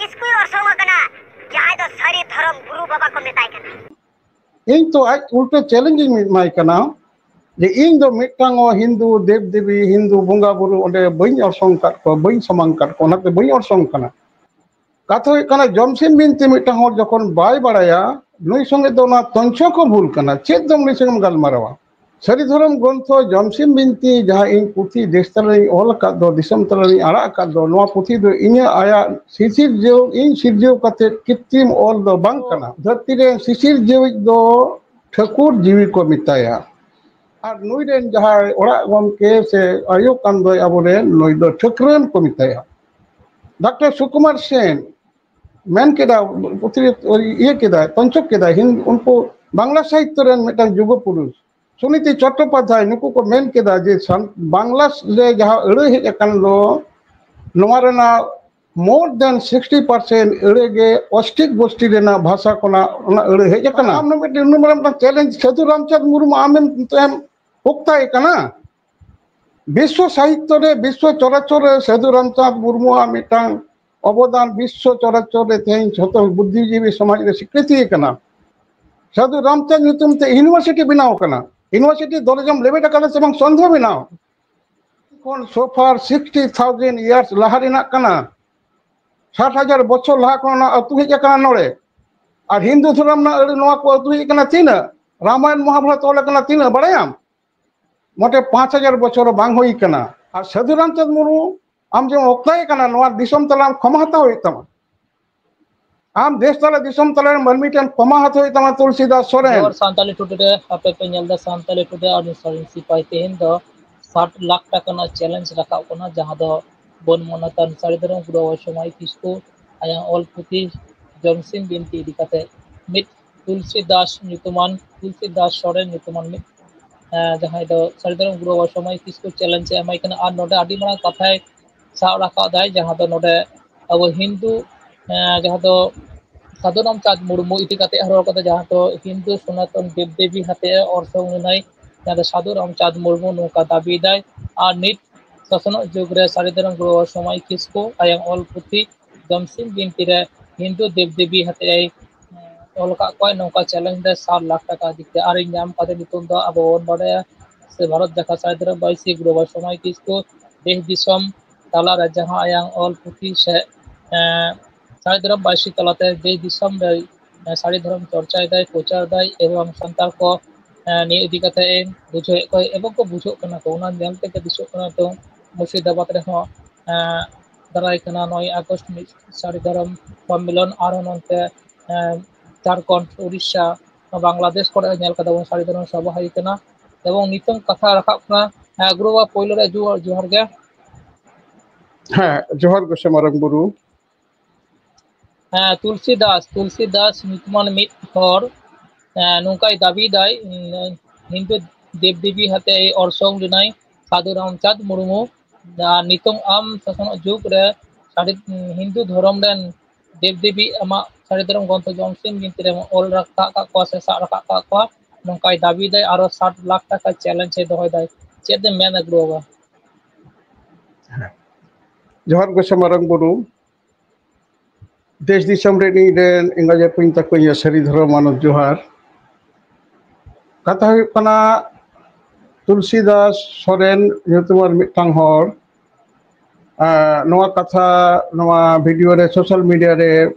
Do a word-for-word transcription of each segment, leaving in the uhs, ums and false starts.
ᱠᱤᱥᱠᱩᱭ ᱚᱨᱥᱚᱝ ᱟᱠᱟᱱᱟ, ᱡᱟᱦᱟᱸᱭ ᱫᱚ ᱥᱟᱹᱨᱤ ᱫᱷᱚᱨᱚᱢ ᱜᱩᱨᱩ ᱵᱟᱵᱟ ᱠᱚ ᱢᱮᱛᱟᱭ ᱠᱟᱱᱟ᱾ ᱤᱧ ᱛᱚ ᱟᱡ ᱩᱞᱴᱟᱹ ᱪᱮᱞᱮᱧᱡᱽ ᱤᱧ ᱮᱢᱟᱭ ᱠᱟᱱᱟ ᱡᱮ ᱤᱧ ᱫᱚ ᱢᱤᱫᱴᱟᱝ ᱦᱚᱸ ᱦᱤᱱᱫᱩ ᱫᱮᱵ ᱫᱮᱵᱤ, ᱦᱤᱱᱫᱩ ᱵᱚᱸᱜᱟ ᱵᱩᱨᱩ ᱚᱸᱰᱮ ᱵᱟᱹᱧ ᱚᱨᱥᱚᱝ ᱠᱟᱫ ᱠᱚᱣᱟ, ᱵᱟᱹᱧ ᱥᱟᱢᱟᱝ ᱠᱟᱫ ᱠᱚᱣᱟ, ᱚᱱᱟᱛᱮ ᱵᱟᱹᱧ ᱚᱨᱥᱚᱝ ᱠᱟᱱᱟ᱾ ᱠᱟᱛᱷᱟ ᱦᱩᱭᱩᱜ ᱠᱟᱱᱟ, ᱡᱚᱢᱥᱤᱢ ᱵᱤᱱᱛᱤ ᱢᱤᱫᱴᱟᱝ ᱦᱚᱲ ᱡᱚᱠᱷᱚᱱ ᱵᱟᱭ ᱵᱟᱲᱟᱭᱟ, ᱱᱩᱭ ᱥᱚᱸᱜᱮ ᱫᱚ ᱚᱱᱟ ᱛᱚᱧᱪᱷᱚ ᱠᱚ ᱵᱷᱩᱞ ᱠᱟᱱᱟ᱾ ᱪᱮᱫ ᱫᱚ ᱩᱱᱤ ᱥᱚᱸᱜᱮᱢ ᱜᱟᱞᱢᱟᱨᱟᱣᱟ? ᱥᱟᱹᱨᱤ ᱫᱷᱚᱨᱚᱢ ᱜᱨᱚᱱᱛᱷᱚ ᱡᱚᱢᱥᱤᱢ ᱵᱤᱱᱛᱤ, ᱡᱟᱦᱟᱸ ᱤᱧ ᱯᱩᱛᱷᱤ ᱫᱮᱥ ᱛᱟᱞᱟᱨᱤᱧ ᱚᱞ ᱟᱠᱟᱫ ᱫᱚ, ᱫᱤᱥᱚᱢ ᱛᱟᱞᱟᱨᱤᱧ ᱟᱲᱟᱜ ᱟᱠᱟᱫ ᱫᱚ, ᱱᱚᱣᱟ ᱯᱩᱛᱷᱤ ᱫᱚ ᱤᱧᱟᱹᱜ ᱟᱭᱟᱜ ᱥᱤᱥᱤᱨᱡᱟᱹᱣ, ᱤᱧ ᱥᱤᱨᱡᱟᱹᱣ ᱠᱟᱛᱮ ᱠᱤᱛᱛᱤᱢ ᱚᱞ ᱫᱚ ᱵᱟᱝ ᱠᱟᱱᱟ᱾ ᱫᱷᱟᱹᱨᱛᱤ ᱨᱮ ᱥᱤᱥᱤᱨᱡᱟᱹᱣᱤᱡ ᱫᱚ ᱴᱷᱟᱹᱠᱩᱨ ᱡᱤᱣᱤ ᱠᱚ ᱢᱮᱛᱟᱭᱟ᱾ ᱟᱨ ᱱᱩᱭ ᱨᱮᱱ ᱡᱟᱦᱟᱸᱭ ᱚᱲᱟᱜ ᱜᱚᱢᱠᱮ ᱥᱮ ᱟᱭᱳ ᱠᱟᱱ ᱫᱚᱭ ᱟᱵᱚᱨᱮᱱ, ᱱᱩᱭ ᱫᱚ ᱴᱷᱟᱹᱠᱨᱟᱹᱱ ᱠᱚ ᱢᱮᱛᱟᱭᱟ᱾ ᱰᱟᱠᱛᱟᱨ ᱥᱩᱠᱩᱢᱟᱨ ᱥᱮᱱ ᱢᱮᱱ ᱠᱮᱫᱟ, ᱯᱩᱛᱷᱤ ᱤᱭᱟᱹ ᱠᱮᱫᱟᱭ, ᱛᱚᱧᱪᱚᱠ ᱠᱮᱫᱟᱭ, ᱦᱤᱱ-, ᱩᱱᱠᱩ ᱵᱟᱝᱞᱟ ᱥᱟᱦᱤᱛᱛᱚ ᱨᱮᱱ ᱢᱤᱫᱴᱟᱝ ᱡᱩᱜᱚ ᱯᱩᱨᱩᱥ ᱥᱩᱱᱤᱛᱤ ᱪᱚᱴᱴᱳᱯᱟᱫᱽᱫᱷᱟᱭ, ᱱᱩᱠᱩ ᱠᱚ ᱢᱮᱱ ᱠᱮᱫᱟ ᱡᱮ ᱥᱟᱱ-, ᱵᱟᱝᱞᱟ ᱨᱮ ᱡᱟᱦᱟᱸ ᱟᱹᱲᱟᱹ ᱦᱮᱡ ᱟᱠᱟᱱ ᱫᱚ, ᱱᱚᱣᱟ ᱨᱮᱱᱟᱜ more than sixty percent ᱟᱹᱲᱟᱹ ᱜᱮ ᱚᱥᱴᱤᱠ ᱜᱳᱥᱴᱤ ᱨᱮᱱᱟᱜ ᱵᱷᱟᱥᱟ ᱠᱷᱚᱱᱟᱜ ᱚᱱᱟ ᱟᱹᱲᱟᱹ ᱦᱮᱡ ᱟᱠᱟᱱᱟ᱾ ᱟᱢ ᱢᱤᱫᱴᱮᱱ ᱩᱱᱟᱹᱜ ᱢᱟᱨᱟᱝ ᱢᱤᱫᱴᱟᱝ ᱪᱮᱞᱮᱧᱡᱽ ᱥᱟᱹᱫᱷᱩ ᱨᱟᱢᱪᱟᱸᱫᱽ ᱢᱩᱨᱢᱩ ᱟᱢᱮᱢ ᱱᱤᱛᱚᱜ ᱮᱢ ᱯᱳᱠᱛᱟᱭ ᱠᱟᱱᱟ᱾ ᱵᱤᱥᱥᱚ ᱥᱟᱦᱤᱛᱛᱚ ᱨᱮ, ᱵᱤᱥᱥᱚ ᱪᱚᱨᱟᱪᱚᱨ ᱨᱮ ᱥᱟᱹᱫᱷᱩ ᱨᱟᱢᱪᱟᱸᱫᱽ ᱢᱩᱨᱢᱩᱣᱟᱜ ᱢᱤᱫᱴᱟᱝ ᱚᱵᱚᱫᱟᱱ ᱵᱤᱥᱥᱚ ᱪᱚᱨᱟᱪᱚᱨ ᱨᱮ ᱛᱮᱦᱮᱧ ᱡᱷᱚᱛᱚ ᱵᱩᱫᱽᱫᱷᱤᱡᱤᱵᱤ ᱥᱚᱢᱟᱡᱽ ᱨᱮ ᱥᱤᱠᱨᱤᱛᱤ ᱟᱠᱟᱱᱟ᱾ ᱥᱟᱹᱫᱷᱩ ᱨᱟᱢᱪᱟᱸᱫᱽ ᱧᱩᱛᱩᱢ ᱛᱮ ᱤᱭᱩᱱᱤᱵᱷᱟᱨᱥᱤᱴᱤ ᱵᱮᱱᱟᱣ ᱟᱠᱟᱱᱟ᱾ ᱤᱭᱩᱱᱤᱵᱷᱟᱨᱥᱤᱴᱤ ᱫᱚᱨᱡᱟᱢ ᱞᱮᱵᱮᱫ ᱟᱠᱟᱫᱟ ᱥᱮ ᱵᱟᱝ, ᱥᱚᱱᱫᱮᱦᱚ ᱢᱮᱱᱟᱜᱼᱟ᱾ ᱠᱷᱚᱱ so far sixty thousand years ᱞᱟᱦᱟ ᱨᱮᱱᱟᱜ ᱠᱟᱱᱟ᱾ ᱥᱟᱴ ᱦᱟᱡᱟᱨ ᱵᱚᱪᱷᱚᱨ ᱞᱟᱦᱟ ᱠᱷᱚᱱ ᱚᱱᱟ ᱟᱹᱛᱩ ᱦᱮᱡ ᱟᱠᱟᱱᱟ ᱱᱚᱰᱮ᱾ ᱟᱨ ᱦᱤᱱᱫᱩ ᱫᱷᱚᱨᱚᱢ ᱨᱮᱱᱟᱜ ᱟᱹᱰᱤ ᱱᱚᱣᱟ ᱠᱚ ᱟᱹᱛᱩ ᱦᱮᱡ ᱟᱠᱟᱱᱟ ᱛᱤᱱᱟᱹᱜ? ᱨᱟᱢᱟᱭᱚᱱ ᱢᱚᱦᱟᱵᱷᱟᱨᱚᱛ ᱚᱞ ᱟᱠᱟᱱᱟ ᱛᱤᱱᱟᱹᱜ, ᱵᱟᱲᱟᱭᱟᱢ? ᱢᱚᱴᱮ ᱯᱟᱸᱪ ᱦᱟᱡᱟᱨ ᱵᱚᱪᱷᱚᱨ ᱵᱟᱝ ᱦᱩᱭ ᱟᱠᱟᱱᱟ᱾ ᱟᱨ ᱥᱟᱹᱫᱷᱩ ᱨᱟᱢᱪᱟᱸᱫᱽ ᱢᱩᱨᱢᱩ, ᱟᱢ ᱡᱮᱢ ᱚᱠᱛᱟᱭ ᱠᱟᱱᱟ, ᱱᱚᱣᱟ ᱫᱤᱥᱚᱢ ᱛᱟᱞᱟ ᱟᱢ ᱠᱷᱚᱢᱟ ᱦᱟᱛᱟᱣ ᱦᱩᱭᱩᱜ ᱛᱟᱢᱟ᱾ ᱟᱢ ᱫᱮᱥ ᱛᱟᱞᱟ ᱫᱤᱥᱚᱢ ᱛᱟᱞᱟ ᱨᱮ ᱢᱟᱹᱱᱢᱤ ᱴᱷᱮᱱ ᱠᱷᱚᱢᱟ ᱦᱟᱛᱟᱣ ᱦᱩᱭᱩᱜ ᱛᱟᱢᱟ, ᱛᱩᱞᱥᱤᱫᱟᱥ ᱥᱚᱨᱮᱱ᱾ ᱡᱚᱦᱟᱨ ᱥᱟᱱᱛᱟᱞᱤ ᱴᱩᱰᱮ ᱨᱮ ᱟᱯᱮ ᱯᱮ ᱧᱮᱞ ᱮᱫᱟ ᱥᱟᱱᱛᱟᱞᱤ ᱴᱩᱰᱮ ᱟᱨ ᱩᱱᱤ ᱥᱚᱨᱮᱱ ᱥᱤᱯᱟᱦᱤ᱾ ᱛᱮᱦᱮᱧ ᱫᱚ ᱥᱟᱴ ᱞᱟᱠᱷ ᱴᱟᱠᱟ ᱨᱮᱱᱟᱜ ᱪᱮᱞᱮᱧᱡᱽ ᱨᱟᱠᱟᱵ ᱠᱟᱱᱟ, ᱡᱟᱦᱟᱸ ᱫᱚ ᱵᱚᱱ ᱢᱟᱱᱚᱛᱟᱱ ᱥᱟᱹᱨᱤ ᱫᱷᱚᱨᱚᱢ ᱜᱩᱨᱩ ᱵᱟᱵᱟ ᱥᱚᱢᱟᱭ ᱠᱤᱥᱠᱩ ᱟᱭᱟᱜ ᱚᱞ ᱯᱩᱛᱷᱤ ᱡᱚᱢᱥᱤᱢ ᱵᱤᱱᱛᱤ ᱤᱫᱤ ᱠᱟᱛᱮ ᱢᱤᱫ ᱛᱩᱞᱥᱤᱫᱟᱥ ᱧᱩᱛᱩᱢᱟᱱ, ᱛᱩᱞᱥᱤᱫᱟᱥ ᱥᱚᱨᱮᱱ ᱧᱩᱛᱩᱢᱟᱱ ᱢᱤᱫ, ᱮᱸ, ᱡᱟᱦᱟᱸᱭ ᱫᱚ ᱥᱟᱹᱨᱤ ᱫᱷᱚᱨᱚᱢ ᱜᱩᱨᱩ ᱵᱟᱵᱟ ᱥᱚᱢᱟᱭ ᱠᱤᱥᱠᱩ ᱪᱮᱞᱮᱧᱡᱽ ᱮ ᱮᱢᱟᱭ ᱠᱟᱱᱟ᱾ ᱟᱨ ᱱᱚᱰᱮ ᱟᱹᱰᱤ ᱢᱟᱨᱟᱝ ᱠᱟᱛᱷᱟᱭ ᱥᱟᱵ ᱨᱟᱠᱟᱵ ᱫᱟᱭ, ᱡᱟᱦᱟᱸ ᱫᱚ ᱱᱚᱰᱮ ᱟᱵᱚ ᱦᱤᱱᱫᱩ, ᱮᱸ, ᱡᱟᱦᱟᱸ ᱫᱚ ᱥᱟᱹᱫᱷᱩ ᱨᱟᱢᱪᱟᱸᱫᱽ ᱢᱩᱨᱢᱩ ᱤᱫᱤ ᱠᱟᱛᱮ ᱦᱚᱸ ᱨᱚᱲ ᱠᱟᱫᱟ, ᱡᱟᱦᱟᱸ ᱫᱚ ᱦᱤᱱᱫᱩ ᱥᱚᱱᱟᱛᱚᱱ ᱫᱮᱵ ᱫᱮᱵᱤ ᱦᱟᱛᱮ ᱚᱨᱥᱚᱝ ᱞᱮᱱᱟᱭ, ᱡᱟᱦᱟᱸ ᱫᱚ ᱥᱟᱹᱫᱷᱩ ᱨᱟᱢᱪᱟᱸᱫᱽ ᱢᱩᱨᱢᱩ ᱱᱚᱝᱠᱟ ᱫᱟᱹᱵᱤᱭᱮᱫᱟᱭ᱾ ᱟᱨ ᱱᱤᱛ ᱥᱟᱥᱚᱱᱚᱜ ᱡᱩᱜᱽ ᱨᱮ ᱥᱟᱹᱨᱤ ᱫᱷᱚᱨᱚᱢ ᱜᱩᱨᱩ ᱥᱚᱢᱟᱭ ᱠᱤᱥᱠᱩ ᱟᱭᱟᱜ ᱚᱞ ᱯᱩᱛᱷᱤ ᱡᱚᱢᱥᱤᱢ ᱵᱤᱱᱛᱤ ᱨᱮ ᱦᱤᱱᱫᱩ ᱫᱮᱵ ᱫᱮᱵᱤ ᱦᱟᱛᱮ ᱮ ᱚᱞ ᱟᱠᱟᱫ ᱠᱚᱣᱟ, ᱱᱚᱝᱠᱟ ᱪᱮᱞᱮᱧᱡᱽ ᱨᱮ ᱥᱟᱛ ᱞᱟᱠᱷ ᱴᱟᱠᱟ ᱫᱤᱠ ᱛᱮ᱾ ᱟᱨ ᱤᱧ ᱧᱟᱢ ᱠᱟᱫᱟ, ᱧᱩᱛᱩᱢ ᱫᱚ ᱟᱵᱚ ᱵᱚᱱ ᱵᱟᱰᱟᱭᱟ ᱥᱮ ᱵᱷᱟᱨᱚᱛ ᱡᱟᱠᱟᱛ ᱥᱟᱹᱨᱤ ᱫᱷᱚᱨᱚᱢ ᱵᱟᱭᱥᱤ ᱜᱩᱨᱩ ᱵᱟᱵᱟ ᱥᱚᱢᱟᱭ ᱠᱤᱥᱠᱩ ᱫᱮᱥ ᱫᱤᱥᱚᱢ ᱛᱟᱞᱟᱨᱮ ᱡᱟᱦᱟᱸ ᱟᱭᱟᱝ ᱚᱞ ᱯᱩᱛᱷᱤ ᱥᱮ ᱮᱸ ᱥᱟᱹᱨᱤ ᱫᱷᱚᱨᱚᱢ ᱵᱟᱭᱥᱤ ᱛᱟᱞᱟᱛᱮ ᱫᱮᱥ ᱫᱤᱥᱚᱢ ᱨᱮ ᱮᱸ ᱥᱟᱹᱨᱤ ᱫᱷᱚᱨᱚᱢ ᱪᱚᱨᱪᱟᱭ ᱫᱟᱭ, ᱯᱨᱚᱪᱟᱨ ᱫᱟᱭ ᱮᱵᱚᱝ ᱥᱟᱱᱛᱟᱲ ᱠᱚ ᱮᱸ ᱱᱤᱭᱟᱹ ᱤᱫᱤ ᱠᱟᱛᱮ ᱮ ᱵᱩᱡᱷᱟᱹᱣᱮᱫ ᱠᱚᱣᱟ ᱮᱵᱚᱝ ᱠᱚ ᱵᱩᱡᱷᱟᱹᱜ ᱠᱟᱱᱟ ᱠᱚ᱾ ᱚᱱᱟ ᱧᱮᱞ ᱛᱮᱜᱮ ᱫᱤᱥᱟᱹᱜ ᱠᱟᱱᱟ ᱛᱚ ᱢᱩᱨᱥᱤᱫᱟᱵᱟᱫᱽ ᱨᱮᱦᱚᱸ ᱮᱸ ᱫᱟᱨᱟᱭ ᱠᱟᱱᱟ ᱱᱚᱭ ᱟᱜᱚᱥᱴ ᱢᱤᱫ ᱥᱟᱹᱨᱤ ᱫᱷᱚᱨᱚᱢ ᱥᱚᱢᱢᱮᱞᱚᱱ, ᱟᱨᱦᱚᱸ ᱱᱚᱱᱛᱮ ᱮᱸ ᱡᱷᱟᱲᱠᱷᱚᱸᱰ, ᱩᱲᱤᱥᱥᱟ, ᱵᱟᱝᱞᱟᱫᱮᱥ ᱠᱚᱨᱮ ᱧᱮᱞ ᱠᱟᱫᱟ ᱵᱚᱱ ᱥᱟᱹᱨᱤ ᱫᱷᱚᱨᱚᱢ ᱥᱚᱵᱷᱟ ᱦᱩᱭ ᱠᱟᱱᱟ᱾ ᱮᱵᱚᱝ ᱱᱤᱛᱚᱝ ᱠᱟᱛᱷᱟ ᱨᱟᱠᱟᱵ ᱠᱟᱱᱟ, ᱮᱸ ᱜᱩᱨᱩ ᱵᱟᱵᱟ, ᱯᱳᱭᱞᱳ ᱨᱮ ᱡᱚᱦᱟᱨ, ᱡᱚᱦᱟᱨ ᱜᱮ᱾ ᱦᱮᱸ, ᱡᱚᱦᱟᱨ ᱜᱚᱸᱥᱮ ᱢᱟᱨᱟᱝ ᱵᱩᱨᱩ᱾ ᱦᱮᱸ, ᱛᱩᱞᱥᱤ ᱫᱟᱥ, ᱛᱩᱞᱥᱤ ᱫᱟᱥ ᱧᱩᱛᱩᱢᱟᱱ ᱢᱤᱫ ᱦᱚᱲ, ᱮᱸ, ᱱᱚᱝᱠᱟᱭ ᱫᱟᱹᱵᱤᱭᱮᱫᱟᱭ, ᱩᱸ, ᱦᱤᱱᱫᱩ ᱫᱮᱵ ᱫᱮᱵᱤ ᱦᱟᱛᱮ ᱚᱨᱥᱚᱝ ᱞᱮᱱᱟᱭ ᱥᱟᱹᱫᱷᱩ ᱨᱟᱢᱪᱟᱸᱫᱽ ᱢᱩᱨᱢᱩ᱾ ᱟᱨ ᱱᱤᱛᱚᱝ ᱟᱢ ᱥᱟᱥᱚᱱᱚᱜ ᱡᱩᱜᱽ ᱨᱮ ᱥᱟᱹᱨᱤ, ᱩᱸ, ᱦᱤᱱᱫᱩ ᱫᱷᱚᱨᱚᱢ ᱨᱮᱱ ᱫᱮᱵ ᱫᱮᱵᱤ ᱟᱢᱟᱜ ᱥᱟᱹᱨᱤ ᱫᱷᱚᱨᱚᱢ ᱜᱨᱚᱱᱛᱷᱚ ᱡᱚᱢᱥᱤᱢ ᱵᱤᱱᱛᱤ ᱨᱮᱢ ᱚᱞ ᱨᱟᱠᱟᱵ ᱟᱠᱟᱫ ᱠᱚᱣᱟ ᱥᱮ ᱥᱟᱵ ᱨᱟᱠᱟᱵ ᱟᱠᱟᱫ ᱠᱚᱣᱟ, ᱱᱚᱝᱠᱟᱭ ᱫᱟᱹᱵᱤᱭᱮᱫᱟᱭ᱾ ᱟᱨᱚ ᱥᱟᱛ ᱞᱟᱠᱷ ᱴᱟᱠᱟ ᱪᱮᱞᱮᱧᱡᱽ ᱮ ᱫᱚᱦᱚᱭᱮᱫᱟᱭ᱾ ᱪᱮᱫ ᱮᱢ ᱢᱮᱱᱟ ᱜᱩᱨᱩ ᱵᱟᱵᱟ? ᱡᱚᱦᱟᱨ ᱜᱚᱸᱥᱮ ᱢᱟᱨᱟᱝ ᱵᱩᱨᱩ᱾ ᱫᱮᱥ ᱫᱤᱥᱚᱢ ᱨᱮᱱ ᱤᱧ ᱨᱮᱱ ᱮᱸᱜᱟᱡ ᱟᱹᱯᱤᱧ ᱛᱟᱠᱚᱧ ᱥᱟᱹᱨᱤ ᱫᱷᱚᱨᱚᱢ ᱢᱟᱱᱚᱛ ᱡᱚᱦᱟᱨ᱾ ᱠᱟᱛᱷᱟ ᱦᱩᱭᱩᱜ ᱠᱟᱱᱟ, ᱛᱩᱞᱥᱤᱫᱟᱥ ᱥᱚᱨᱮᱱ ᱧᱩᱛᱩᱢᱟᱱ ᱢᱤᱫᱴᱟᱝ ᱦᱚᱲ ᱟᱸ, ᱱᱚᱣᱟ ᱠᱟᱛᱷᱟ ᱱᱚᱣᱟ ᱵᱷᱤᱰᱤᱭᱳ ᱨᱮ, ᱥᱳᱥᱟᱞ ᱢᱤᱰᱤᱭᱟ ᱨᱮ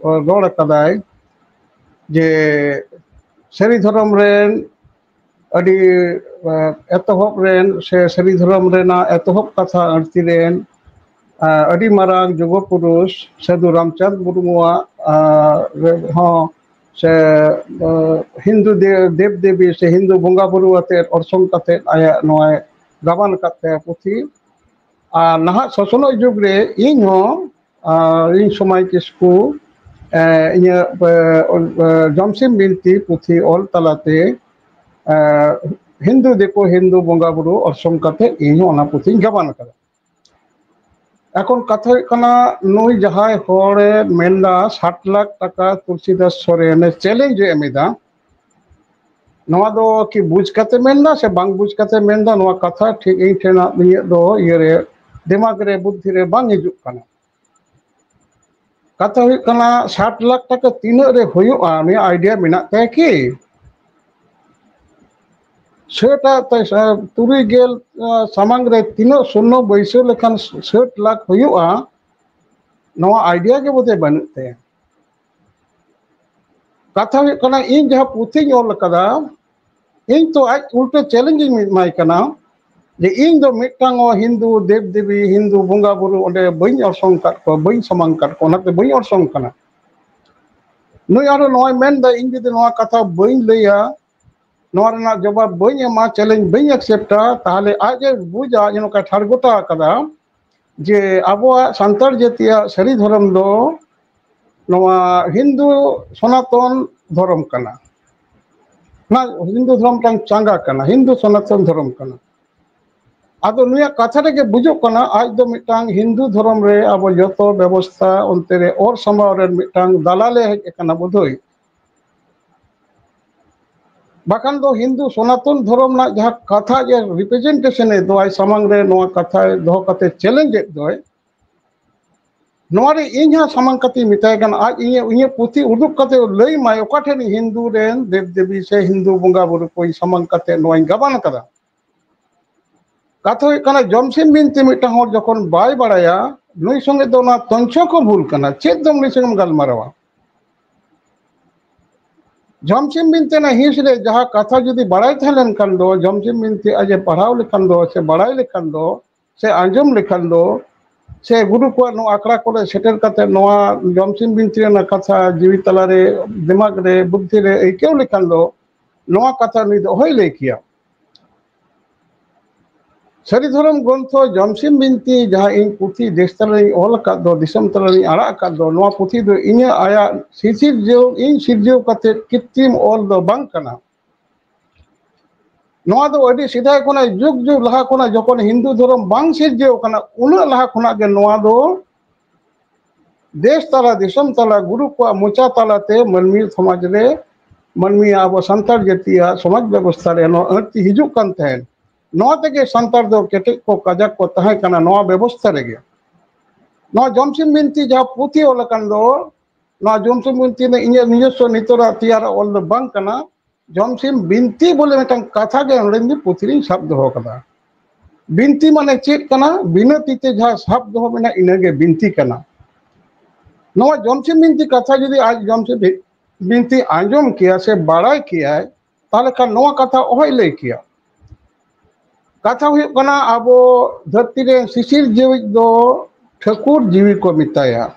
ᱨᱚᱲ ᱟᱠᱟᱫᱟᱭ ᱡᱮ ᱥᱟᱹᱨᱤ ᱫᱷᱚᱨᱚᱢ ᱨᱮᱱ ᱟᱹᱰᱤ, ᱟᱸ, ᱮᱛᱚᱦᱚᱵ ᱨᱮᱱ ᱥᱮ ᱥᱟᱹᱨᱤ ᱫᱷᱚᱨᱚᱢ ᱨᱮᱱᱟᱜ ᱮᱛᱚᱦᱚᱵ ᱠᱟᱛᱷᱟ ᱟᱹᱲᱛᱤ ᱨᱮᱱ, ᱟᱸ, ᱟᱹᱰᱤ ᱢᱟᱨᱟᱝ ᱡᱩᱜᱚ ᱯᱩᱨᱩᱥ ᱥᱟᱹᱫᱷᱩ ᱨᱟᱢᱪᱟᱸᱫᱽ ᱢᱩᱨᱢᱩᱣᱟᱜ, ᱟᱸ, ᱨᱮᱦᱚᱸ ᱥᱮ, ᱟᱸ, ᱦᱤᱱᱫᱩ ᱫᱮ-, ᱫᱮᱵ ᱫᱮᱵᱤ ᱥᱮ ᱦᱤᱱᱫᱩ ᱵᱚᱸᱜᱟ ᱵᱩᱨᱩ ᱟᱛᱮ ᱚᱨᱥᱚᱝ ᱠᱟᱛᱮ ᱟᱭᱟᱜ ᱱᱚᱣᱟᱭ ᱜᱟᱵᱟᱱ ᱟᱠᱟᱫ ᱛᱟᱭᱟ ᱯᱩᱛᱷᱤ᱾ ᱟᱨ ᱱᱟᱦᱟᱜ ᱥᱚᱥᱱᱚᱜ ᱡᱩᱜᱽ ᱨᱮ ᱤᱧ ᱦᱚᱸ, ᱟᱨ ᱤᱧ ᱥᱚᱢᱟᱭ ᱠᱤᱥᱠᱩ, ᱮ, ᱤᱧᱟᱹᱜ, ᱮ, ᱚᱞ, ᱮ, ᱡᱚᱢᱥᱤᱢ ᱵᱤᱱᱛᱤ ᱯᱩᱛᱷᱤ ᱚᱞ ᱛᱟᱞᱟᱛᱮ, ᱮ, ᱦᱤᱱᱫᱩ ᱫᱤᱠᱩ ᱦᱤᱱᱫᱩ ᱵᱚᱸᱜᱟ ᱵᱩᱨᱩ ᱚᱨᱥᱚᱝ ᱠᱟᱛᱮ ᱤᱧ ᱦᱚᱸ ᱚᱱᱟ ᱯᱩᱛᱷᱤᱧ ᱜᱟᱵᱟᱱ ᱟᱠᱟᱫᱟ᱾ ᱮᱠᱷᱚᱱ ᱠᱟᱛᱷᱟ ᱦᱩᱭᱩᱜ ᱠᱟᱱᱟ, ᱱᱩᱭ ᱡᱟᱦᱟᱸᱭ ᱦᱚᱲᱮ ᱢᱮᱱᱫᱟ ᱥᱟᱛ ᱞᱟᱠᱷ ᱴᱟᱠᱟ ᱛᱩᱞᱥᱤᱫᱟᱥ ᱥᱚᱨᱮᱱᱮ ᱪᱮᱞᱮᱧᱡᱽ ᱮ ᱮᱢ ᱮᱫᱟ, ᱱᱚᱣᱟ ᱫᱚ ᱠᱤ ᱵᱩᱡᱽ ᱠᱟᱛᱮ ᱢᱮᱱᱫᱟ ᱥᱮ ᱵᱟᱝ ᱵᱩᱡᱽ ᱠᱟᱛᱮ ᱢᱮᱱᱫᱟ, ᱱᱚᱣᱟ ᱠᱟᱛᱷᱟ ᱴᱷᱤᱠ ᱤᱧ ᱴᱷᱮᱱ ᱤᱧᱟᱹᱜ ᱫᱚ ᱤᱭᱟᱹᱨᱮ, ᱫᱤᱢᱟᱜᱽ ᱨᱮ, ᱵᱩᱫᱽᱫᱷᱤ ᱨᱮ ᱵᱟᱝ ᱦᱤᱡᱩᱜ ᱠᱟᱱᱟ᱾ ᱠᱟᱛᱷᱟ ᱦᱩᱭᱩᱜ ᱠᱟᱱᱟ, ᱥᱟᱴ ᱞᱟᱠᱷ ᱴᱟᱠᱟ ᱛᱤᱱᱟᱹᱜ ᱨᱮ ᱦᱩᱭᱩᱜᱼᱟ, ᱱᱤᱭᱟᱹ ᱟᱭᱰᱤᱭᱟ ᱢᱮᱱᱟᱜ ᱛᱟᱭᱟ ᱠᱤ? ᱥᱮᱴᱟ ᱛᱩᱨᱩᱭ ᱜᱮᱞ ᱥᱟᱢᱟᱝ ᱨᱮ ᱛᱤᱱᱟᱹᱜ ᱥᱩᱱᱱᱚ ᱵᱟᱹᱭᱥᱟᱹᱣ ᱞᱮᱠᱷᱟᱱ ᱥᱟᱴ ᱞᱟᱠᱷ ᱦᱩᱭᱩᱜᱼᱟ, ᱱᱚᱣᱟ ᱟᱭᱰᱤᱭᱟ ᱜᱮ ᱵᱳᱫᱷᱚᱭ ᱵᱟᱹᱱᱩᱜ ᱛᱟᱭᱟ᱾ ᱠᱟᱛᱷᱟ ᱦᱩᱭᱩᱜ ᱠᱟᱱᱟ, ᱤᱧ ᱡᱟᱦᱟᱸ ᱯᱩᱛᱷᱤᱧ ᱚᱞ ᱟᱠᱟᱫᱟ, ᱤᱧ ᱛᱚ ᱟᱡ ᱩᱞᱴᱟᱹ ᱪᱮᱞᱮᱧᱡᱽ ᱤᱧ ᱮᱢᱟᱭ ᱠᱟᱱᱟ ᱡᱮ ᱤᱧ ᱫᱚ ᱢᱤᱫᱴᱟᱝ ᱦᱚᱸ ᱦᱤᱱᱫᱩ ᱫᱮᱵ ᱫᱮᱵᱤ, ᱦᱤᱱᱫᱩ ᱵᱚᱸᱜᱟ ᱵᱩᱨᱩ ᱚᱸᱰᱮ ᱵᱟᱹᱧ ᱚᱨᱥᱚᱝ ᱟᱠᱟᱫ ᱠᱚᱣᱟ, ᱵᱟᱹᱧ ᱥᱟᱢᱟᱝ ᱟᱠᱟᱫ ᱠᱚᱣᱟ, ᱚᱱᱟᱛᱮ ᱵᱟᱹᱧ ᱚᱨᱥᱚᱝ ᱠᱟᱱᱟ᱾ ᱱᱩᱭ ᱟᱨᱦᱚᱸ ᱱᱚᱣᱟᱭ ᱢᱮᱱᱫᱟ, ᱤᱧ ᱡᱩᱫᱤ ᱱᱚᱣᱟ ᱠᱟᱛᱷᱟ ᱵᱟᱹᱧ ᱞᱟᱹᱭᱟ, ᱱᱚᱣᱟ ᱨᱮᱱᱟᱜ ᱡᱚᱵᱟᱵ ᱵᱟᱹᱧ ᱮᱢᱟ, ᱪᱮᱞᱮᱧᱡᱽ ᱵᱟᱹᱧ ᱮᱠᱥᱮᱯᱴᱟ, ᱛᱟᱦᱚᱞᱮ ᱟᱡ ᱮ ᱵᱩᱡᱟ ᱡᱮ ᱱᱚᱝᱠᱟ ᱴᱷᱟᱲ ᱜᱚᱴᱟ ᱟᱠᱟᱫᱟ ᱡᱮ ᱟᱵᱚᱣᱟᱜ ᱥᱟᱱᱛᱟᱲ ᱡᱟᱹᱛᱤᱭᱟᱜ ᱥᱟᱹᱨᱤ ᱫᱷᱚᱨᱚᱢ ᱫᱚ ᱱᱚᱣᱟ ᱦᱤᱱᱫᱩ ᱥᱚᱱᱟᱛᱚᱱ ᱫᱷᱚᱨᱚᱢ ᱠᱟᱱᱟ᱾ ᱚᱱᱟ ᱦᱤᱱᱫᱩ ᱫᱷᱚᱨᱚᱢ ᱢᱤᱫᱴᱟᱝ ᱪᱟᱸᱜᱟ ᱠᱟᱱᱟ, ᱦᱤᱱᱫᱩ ᱥᱚᱱᱟᱛᱚᱱ ᱫᱷᱚᱨᱚᱢ ᱠᱟᱱᱟ᱾ ᱟᱫᱚ ᱱᱩᱭᱟᱜ ᱠᱟᱛᱷᱟ ᱨᱮᱜᱮ ᱵᱩᱡᱩᱜ ᱠᱟᱱᱟ, ᱟᱡ ᱫᱚ ᱢᱤᱫᱴᱟᱝ ᱦᱤᱱᱫᱩ ᱫᱷᱚᱨᱚᱢ ᱨᱮ ᱟᱵᱚ ᱡᱚᱛᱚ ᱵᱮᱵᱚᱥᱛᱷᱟ ᱚᱱᱛᱮ ᱨᱮ ᱚᱨ ᱥᱟᱢᱵᱟᱣ ᱨᱮᱱ ᱢᱤᱫᱴᱟᱝ ᱫᱟᱞᱟᱞᱮ ᱦᱮᱡ ᱟᱠᱟᱱᱟ ᱵᱳᱫᱷᱚᱭ᱾ ᱵᱟᱠᱷᱟᱱ ᱫᱚ ᱦᱤᱱᱫᱩ ᱥᱚᱱᱟᱛᱚᱱ ᱫᱷᱚᱨᱚᱢ ᱨᱮᱱᱟᱜ ᱡᱟᱦᱟᱸ ᱠᱟᱛᱷᱟ ᱡᱮ ᱨᱤᱯᱨᱮᱡᱮᱱᱴᱮᱥᱚᱱ ᱮ ᱫᱚᱦᱚᱭ ᱥᱟᱢᱟᱝ ᱨᱮ, ᱱᱚᱣᱟ ᱠᱟᱛᱷᱟ ᱫᱚᱦᱚ ᱠᱟᱛᱮ ᱪᱮᱞᱮᱧᱡᱽ ᱮᱫ ᱫᱚᱭ, ᱱᱚᱣᱟ ᱨᱮ ᱤᱧ ᱦᱚᱸ ᱥᱟᱢᱟᱝ ᱠᱟᱛᱮ ᱢᱮᱛᱟᱭ ᱠᱟᱱᱟ, ᱟᱡ ᱤᱧᱟᱹᱜ, ᱤᱧᱟᱹᱜ ᱯᱩᱛᱷᱤ ᱩᱫᱩᱜ ᱠᱟᱛᱮ ᱞᱟᱹᱭ ᱢᱟᱭ ᱚᱠᱟ ᱴᱷᱮᱱ ᱦᱤᱱᱫᱩ ᱨᱮᱱ ᱫᱮᱵ ᱫᱮᱵᱤ ᱥᱮ ᱦᱤᱱᱫᱩ ᱵᱚᱸᱜᱟ ᱵᱩᱨᱩ ᱠᱚᱧ ᱥᱟᱢᱟᱝ ᱠᱟᱛᱮ ᱱᱚᱣᱟᱧ ᱜᱟᱵᱟᱱ ᱠᱟᱫᱟ᱾ ᱠᱟᱛᱷᱟ ᱦᱩᱭᱩᱜ ᱠᱟᱱᱟ, ᱡᱚᱢᱥᱤᱢ ᱵᱤᱱᱛᱤ ᱢᱤᱫᱴᱟᱝ ᱦᱚᱲ ᱡᱚᱠᱷᱚᱱ ᱵᱟᱭ ᱵᱟᱲᱟᱭᱟ, ᱱᱩᱭ ᱥᱚᱸᱜᱮ ᱫᱚ ᱚᱱᱟ ᱛᱚᱧᱪᱷᱚ ᱠᱚ ᱵᱷᱩᱞ ᱠᱟᱱᱟ᱾ ᱪᱮᱫ ᱫᱚ ᱱᱩᱭ ᱥᱚᱸᱜᱮᱢ ᱜᱟᱞᱢᱟᱨᱟᱣᱟ? ᱡᱚᱢᱥᱤᱢ ᱵᱤᱱᱛᱤ ᱨᱮᱱᱟᱜ ᱦᱤᱸᱥ ᱨᱮ ᱡᱟᱦᱟᱸ ᱠᱟᱛᱷᱟ ᱡᱩᱫᱤ ᱵᱟᱲᱟᱭ ᱛᱟᱦᱮᱸ ᱞᱮᱱᱠᱷᱟᱱ ᱫᱚ, ᱡᱚᱢᱥᱤᱢ ᱵᱤᱱᱛᱤ ᱟᱡ ᱮ ᱯᱟᱲᱦᱟᱣ ᱞᱮᱠᱷᱟᱱ ᱫᱚ ᱥᱮ ᱵᱟᱲᱟᱭ ᱞᱮᱠᱷᱟᱱ ᱫᱚ ᱥᱮ ᱟᱸᱡᱚᱢ ᱞᱮᱠᱷᱟᱱ ᱫᱚ ᱥᱮ ᱜᱩᱨᱩ ᱠᱚᱣᱟᱜ ᱱᱚᱣᱟ ᱟᱠᱷᱲᱟ ᱠᱚᱨᱮ ᱥᱮᱴᱮᱨ ᱠᱟᱛᱮ ᱱᱚᱣᱟ ᱡᱚᱢᱥᱤᱢ ᱵᱤᱱᱛᱤ ᱨᱮᱱᱟᱜ ᱠᱟᱛᱷᱟ ᱡᱤᱣᱤ ᱛᱟᱞᱟᱨᱮ, ᱫᱤᱢᱟᱜᱽ ᱨᱮ, ᱵᱩᱫᱽᱫᱷᱤ ᱨᱮ ᱟᱹᱭᱠᱟᱹᱣ ᱞᱮᱠᱷᱟᱱ ᱫᱚ ᱱᱚᱣᱟ ᱠᱟᱛᱷᱟ ᱱᱩᱭ ᱫᱚ ᱚᱦᱚᱭ ᱞᱟᱹᱭ ᱠᱮᱭᱟ᱾ ᱥᱟᱹᱨᱤ ᱫᱷᱚᱨᱚᱢ ᱜᱨᱚᱱᱛᱷᱚ ᱡᱚᱢᱥᱤᱢ ᱵᱤᱱᱛᱤ ᱡᱟᱦᱟᱸ ᱤᱧ ᱯᱩᱛᱷᱤ ᱫᱮᱥ ᱛᱟᱞᱟᱨᱤᱧ ᱚᱞ ᱟᱠᱟᱫ ᱫᱚ, ᱫᱤᱥᱚᱢ ᱛᱟᱞᱟᱨᱤᱧ ᱟᱲᱟᱜ ᱟᱠᱟᱫ ᱫᱚ, ᱱᱚᱣᱟ ᱯᱩᱛᱷᱤ ᱫᱚ ᱤᱧᱟᱹᱜ ᱟᱭᱟᱜ ᱥᱤᱥᱤᱨᱡᱟᱹᱣ, ᱤᱧ ᱥᱤᱨᱡᱟᱹᱣ ᱠᱟᱛᱮ ᱠᱤᱛᱛᱤᱢ ᱚᱞ ᱫᱚ ᱵᱟᱝ ᱠᱟᱱᱟ᱾ ᱱᱚᱣᱟ ᱫᱚ ᱟᱹᱰᱤ ᱥᱮᱫᱟᱭ ᱠᱷᱚᱱᱟᱜ, ᱡᱩᱜᱽ ᱡᱩᱜᱽ ᱞᱟᱦᱟ ᱠᱷᱚᱱᱟᱜ ᱡᱚᱠᱷᱚᱱ ᱦᱤᱱᱫᱩ ᱫᱷᱚᱨᱚᱢ ᱵᱟᱝ ᱥᱤᱨᱡᱟᱹᱣ ᱠᱟᱱᱟ, ᱩᱱᱟᱹᱜ ᱞᱟᱦᱟ ᱠᱷᱚᱱᱟᱜ ᱜᱮ ᱱᱚᱣᱟ ᱫᱚ ᱫᱮᱥ ᱛᱟᱞᱟ, ᱫᱤᱥᱚᱢ ᱛᱟᱞᱟ, ᱜᱩᱨᱩ ᱠᱚᱣᱟᱜ ᱢᱚᱪᱟ ᱛᱟᱞᱟᱛᱮ ᱢᱟᱹᱱᱢᱤ ᱥᱚᱢᱟᱡᱽ ᱨᱮ, ᱢᱟᱹᱱᱢᱤ ᱟᱵᱚ ᱥᱟᱱᱛᱟᱲ ᱡᱟᱹᱛᱤᱭᱟᱜ ᱥᱚᱢᱟᱡᱽ ᱵᱮᱵᱚᱥᱛᱷᱟ ᱨᱮ ᱱᱚᱣᱟ ᱟᱹᱲᱛᱤ ᱦᱤᱡᱩᱜ ᱠᱟᱱ ᱛᱟᱦᱮᱸᱫ᱾ ᱱᱚᱣᱟ ᱛᱮᱜᱮ ᱥᱟᱱᱛᱟᱲ ᱫᱚ ᱠᱮᱴᱮᱡ ᱠᱚ, ᱠᱟᱡᱟᱠ ᱠᱚ ᱛᱟᱦᱮᱸ ᱠᱟᱱᱟ ᱱᱚᱣᱟ ᱵᱮᱵᱚᱥᱛᱷᱟ ᱨᱮᱜᱮ᱾ ᱱᱚᱣᱟ ᱡᱚᱢᱥᱤᱢ ᱵᱤᱱᱛᱤ ᱡᱟᱦᱟᱸ ᱯᱩᱛᱷᱤ ᱚᱞ ᱟᱠᱟᱱ ᱫᱚ, ᱱᱚᱣᱟ ᱡᱚᱢᱥᱤᱢ ᱵᱤᱱᱛᱤ ᱫᱚ ᱤᱧᱟᱹᱜ ᱱᱤᱡᱚᱥᱥᱚ ᱱᱤᱛᱚᱨᱟᱜ ᱛᱮᱭᱟᱨᱟᱜ ᱚᱞ ᱫᱚ ᱵᱟᱝ ᱠᱟᱱᱟ᱾ ᱡᱚᱢᱥᱤᱢ ᱵᱤᱱᱛᱤ ᱵᱚᱞᱮ ᱢᱤᱫᱴᱟᱝ ᱠᱟᱛᱷᱟ ᱜᱮ ᱱᱚᱰᱮ ᱫᱚ ᱯᱩᱛᱷᱤ ᱨᱤᱧ ᱥᱟᱵ ᱫᱚᱦᱚ ᱠᱟᱫᱟ᱾ ᱵᱤᱱᱛᱤ ᱢᱟᱱᱮ ᱪᱮᱫ ᱠᱟᱱᱟ? ᱵᱤᱱᱟᱹ ᱛᱤ ᱛᱮ ᱡᱟᱦᱟᱸ ᱥᱟᱵ ᱫᱚᱦᱚ ᱢᱮᱱᱟᱜ, ᱤᱱᱟᱹᱜᱮ ᱵᱤᱱᱛᱤ ᱠᱟᱱᱟ᱾ ᱱᱚᱣᱟ ᱡᱚᱢᱥᱤᱢ ᱵᱤᱱᱛᱤ ᱠᱟᱛᱷᱟ ᱡᱩᱫᱤ ᱟᱡ ᱡᱚᱢᱥᱤᱢ ᱵᱤ-, ᱵᱤᱱᱛᱤ ᱟᱸᱡᱚᱢ ᱠᱮᱭᱟ ᱥᱮ ᱵᱟᱲᱟᱭ ᱠᱮᱭᱟᱭ, ᱛᱟᱦᱚᱞᱮ ᱠᱷᱟᱱ ᱱᱚᱣᱟ ᱠᱟᱛᱷᱟ ᱚᱦᱚᱭ ᱞᱟᱹᱭ ᱠᱮᱭᱟ᱾ ᱠᱟᱛᱷᱟ ᱦᱩᱭᱩᱜ ᱠᱟᱱᱟ, ᱟᱵᱚ ᱫᱷᱟᱹᱨᱛᱤ ᱨᱮ ᱥᱤᱥᱤᱨ ᱡᱤᱣᱤᱡ ᱫᱚ ᱴᱷᱟᱹᱠᱩᱨ ᱡᱤᱣᱤ ᱠᱚ ᱢᱮᱛᱟᱭᱟ᱾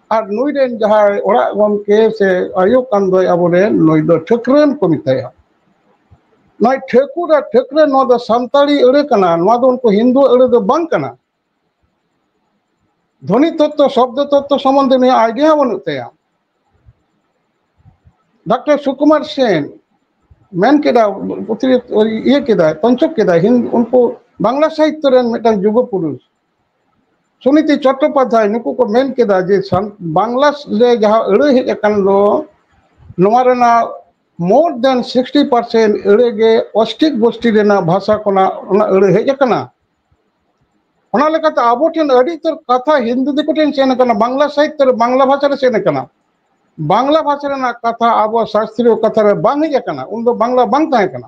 ᱟᱨ ᱱᱩᱭ ᱨᱮᱱ ᱡᱟᱦᱟᱸᱭ ᱚᱲᱟᱜ ᱜᱚᱢᱠᱮ ᱥᱮ ᱟᱭᱳ ᱠᱟᱱ ᱫᱚᱭ ᱟᱵᱚᱨᱮᱱ, ᱱᱩᱭ ᱫᱚ ᱴᱷᱟᱹᱠᱨᱟᱹᱱ ᱠᱚ ᱢᱮᱛᱟᱭᱟ᱾ ᱱᱚᱜᱼᱚᱭ ᱴᱷᱟᱹᱠᱩᱨ ᱟᱨ ᱴᱷᱟᱹᱠᱨᱟᱹᱱ, ᱱᱚᱣᱟ ᱫᱚ ᱥᱟᱱᱛᱟᱲᱤ ᱟᱹᱲᱟᱹ ᱠᱟᱱᱟ, ᱱᱚᱣᱟ ᱫᱚ ᱩᱱᱠᱩ ᱦᱤᱱᱫᱩ ᱟᱹᱲᱟᱹ ᱫᱚ ᱵᱟᱝ ᱠᱟᱱᱟ᱾ ᱫᱷᱚᱱᱤ ᱛᱚᱛᱛᱚ, ᱥᱚᱵᱫᱚ ᱛᱚᱛᱛᱚ ᱥᱚᱢᱵᱚᱱᱫᱷᱮ ᱱᱩᱭᱟᱜ idea ᱦᱚᱸ ᱵᱟᱹᱱᱩᱜ ᱛᱟᱭᱟ᱾ ᱰᱟᱠᱛᱟᱨ ᱥᱩᱠᱩᱢᱟᱨ ᱥᱮᱱ ᱢᱮᱱ ᱠᱮᱫᱟ, ᱯᱩᱛᱷᱤ ᱤᱭᱟᱹ ᱠᱮᱫᱟᱭ, ᱛᱚᱧᱪᱚᱠ ᱠᱮᱫᱟᱭ, ᱦᱤᱱ-, ᱩᱱᱠᱩ ᱵᱟᱝᱞᱟ ᱥᱟᱦᱤᱛᱛᱚ ᱨᱮᱱ ᱢᱤᱫᱴᱟᱝ ᱡᱩᱜᱚ ᱯᱩᱨᱩᱥ᱾ ᱥᱩᱱᱤᱛᱤ ᱪᱚᱴᱴᱳᱯᱟᱫᱽᱫᱷᱟᱭ, ᱱᱩᱠᱩ ᱠᱚ ᱢᱮᱱ ᱠᱮᱫᱟ ᱡᱮ ᱥᱟᱱ-, ᱵᱟᱝᱞᱟ ᱨᱮ ᱡᱟᱦᱟᱸ ᱟᱹᱲᱟᱹ ᱦᱮᱡ ᱟᱠᱟᱱ ᱫᱚ, ᱱᱚᱣᱟ ᱨᱮᱱᱟᱜ more than sixty percent ᱟᱹᱲᱟᱹ ᱜᱮ ᱚᱥᱴᱨᱤᱠ ᱜᱳᱥᱴᱤ ᱨᱮᱱᱟᱜ ᱵᱷᱟᱥᱟ ᱠᱷᱚᱱᱟᱜ ᱚᱱᱟ ᱟᱹᱲᱟᱹ ᱦᱮᱡ ᱟᱠᱟᱱᱟ᱾ ᱚᱱᱟ ᱞᱮᱠᱟᱛᱮ ᱟᱵᱚ ᱴᱷᱮᱱ ᱟᱹᱰᱤ ᱩᱛᱟᱹᱨ ᱠᱟᱛᱷᱟ ᱦᱤᱱᱫᱩ ᱫᱤᱠᱩ ᱴᱷᱮᱱ ᱥᱮᱱ ᱟᱠᱟᱱᱟ, ᱵᱟᱝᱞᱟ ᱥᱟᱦᱤᱛᱛᱚ ᱨᱮ ᱵᱟᱝᱞᱟ ᱵᱷᱟᱥᱟ ᱨᱮ ᱥᱮᱱ ᱟᱠᱟᱱᱟ᱾ ᱵᱟᱝᱞᱟ ᱵᱷᱟᱥᱟ ᱨᱮᱱᱟᱜ ᱠᱟᱛᱷᱟ ᱟᱵᱚ ᱥᱟᱥᱛᱨᱤᱭᱚ ᱠᱟᱛᱷᱟ ᱨᱮ ᱵᱟᱝ ᱦᱮᱡ ᱟᱠᱟᱱᱟ, ᱩᱱᱫᱚ ᱵᱟᱝᱞᱟ ᱵᱟᱝ ᱛᱟᱦᱮᱸ ᱠᱟᱱᱟ᱾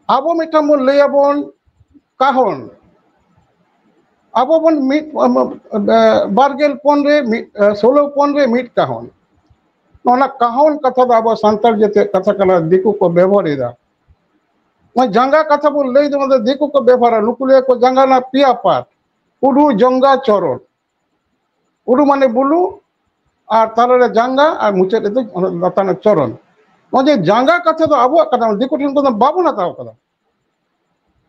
ᱟᱵᱚ ᱢᱤᱫᱴᱟᱝ ᱵᱚᱱ ᱞᱟᱹᱭ ᱟᱵᱚᱱ ᱠᱟᱦᱚᱱ, ᱟᱵᱚ ᱵᱚᱱ ᱢᱤᱫ, ᱵᱟᱨ ᱜᱮᱞ ᱯᱚᱱ ᱨᱮ ᱢᱤᱫ, ᱥᱳᱞᱳ ᱯᱚᱱ ᱨᱮ ᱢᱤᱫ ᱠᱟᱦᱚᱱ᱾ ᱚᱱᱟ ᱠᱟᱦᱚᱱ ᱠᱟᱛᱷᱟ ᱫᱚ ᱟᱵᱚ ᱥᱟᱱᱛᱟᱲ ᱡᱟᱹᱛᱤᱭᱟᱜ ᱠᱟᱛᱷᱟ ᱠᱟᱱᱟ, ᱫᱤᱠᱩ ᱠᱚ ᱵᱮᱵᱚᱦᱟᱨ ᱮᱫᱟ᱾ ᱚᱱᱟ ᱡᱟᱸᱜᱟ ᱠᱟᱛᱷᱟ ᱵᱚᱱ ᱞᱟᱹᱭ ᱫᱚ, ᱚᱱᱟ ᱫᱚ ᱫᱤᱠᱩ ᱠᱚ ᱵᱮᱵᱚᱦᱟᱨᱟ, ᱱᱩᱠᱩ ᱞᱟᱹᱭᱟ ᱠᱚ ᱡᱟᱸᱜᱟ ᱨᱮᱱᱟᱜ ᱯᱮᱭᱟ part, ᱩᱰᱩ, ᱡᱚᱝᱜᱟ, ᱪᱚᱨᱚᱱ᱾ ᱩᱰᱩ ᱢᱟᱱᱮ ᱵᱩᱞᱩ, ᱟᱨ ᱛᱟᱞᱟ ᱨᱮ ᱡᱟᱸᱜᱟ, ᱟᱨ ᱢᱩᱪᱟᱹᱫ ᱨᱮᱫᱚ ᱚᱱᱟ ᱞᱟᱛᱟᱨ ᱨᱮᱱᱟᱜ ᱪᱚᱨᱚᱱ᱾ ᱱᱚᱜᱼᱚᱭ ᱡᱮ ᱡᱟᱸᱜᱟ ᱠᱟᱛᱷᱟ ᱫᱚ ᱟᱵᱚᱣᱟᱜ ᱠᱟᱱᱟ, ᱫᱤᱠᱩ ᱴᱷᱮᱱ ᱠᱷᱚᱱ ᱫᱚ ᱵᱟᱵᱚᱱ ᱦᱟᱛᱟᱣ ᱠᱟᱫᱟ᱾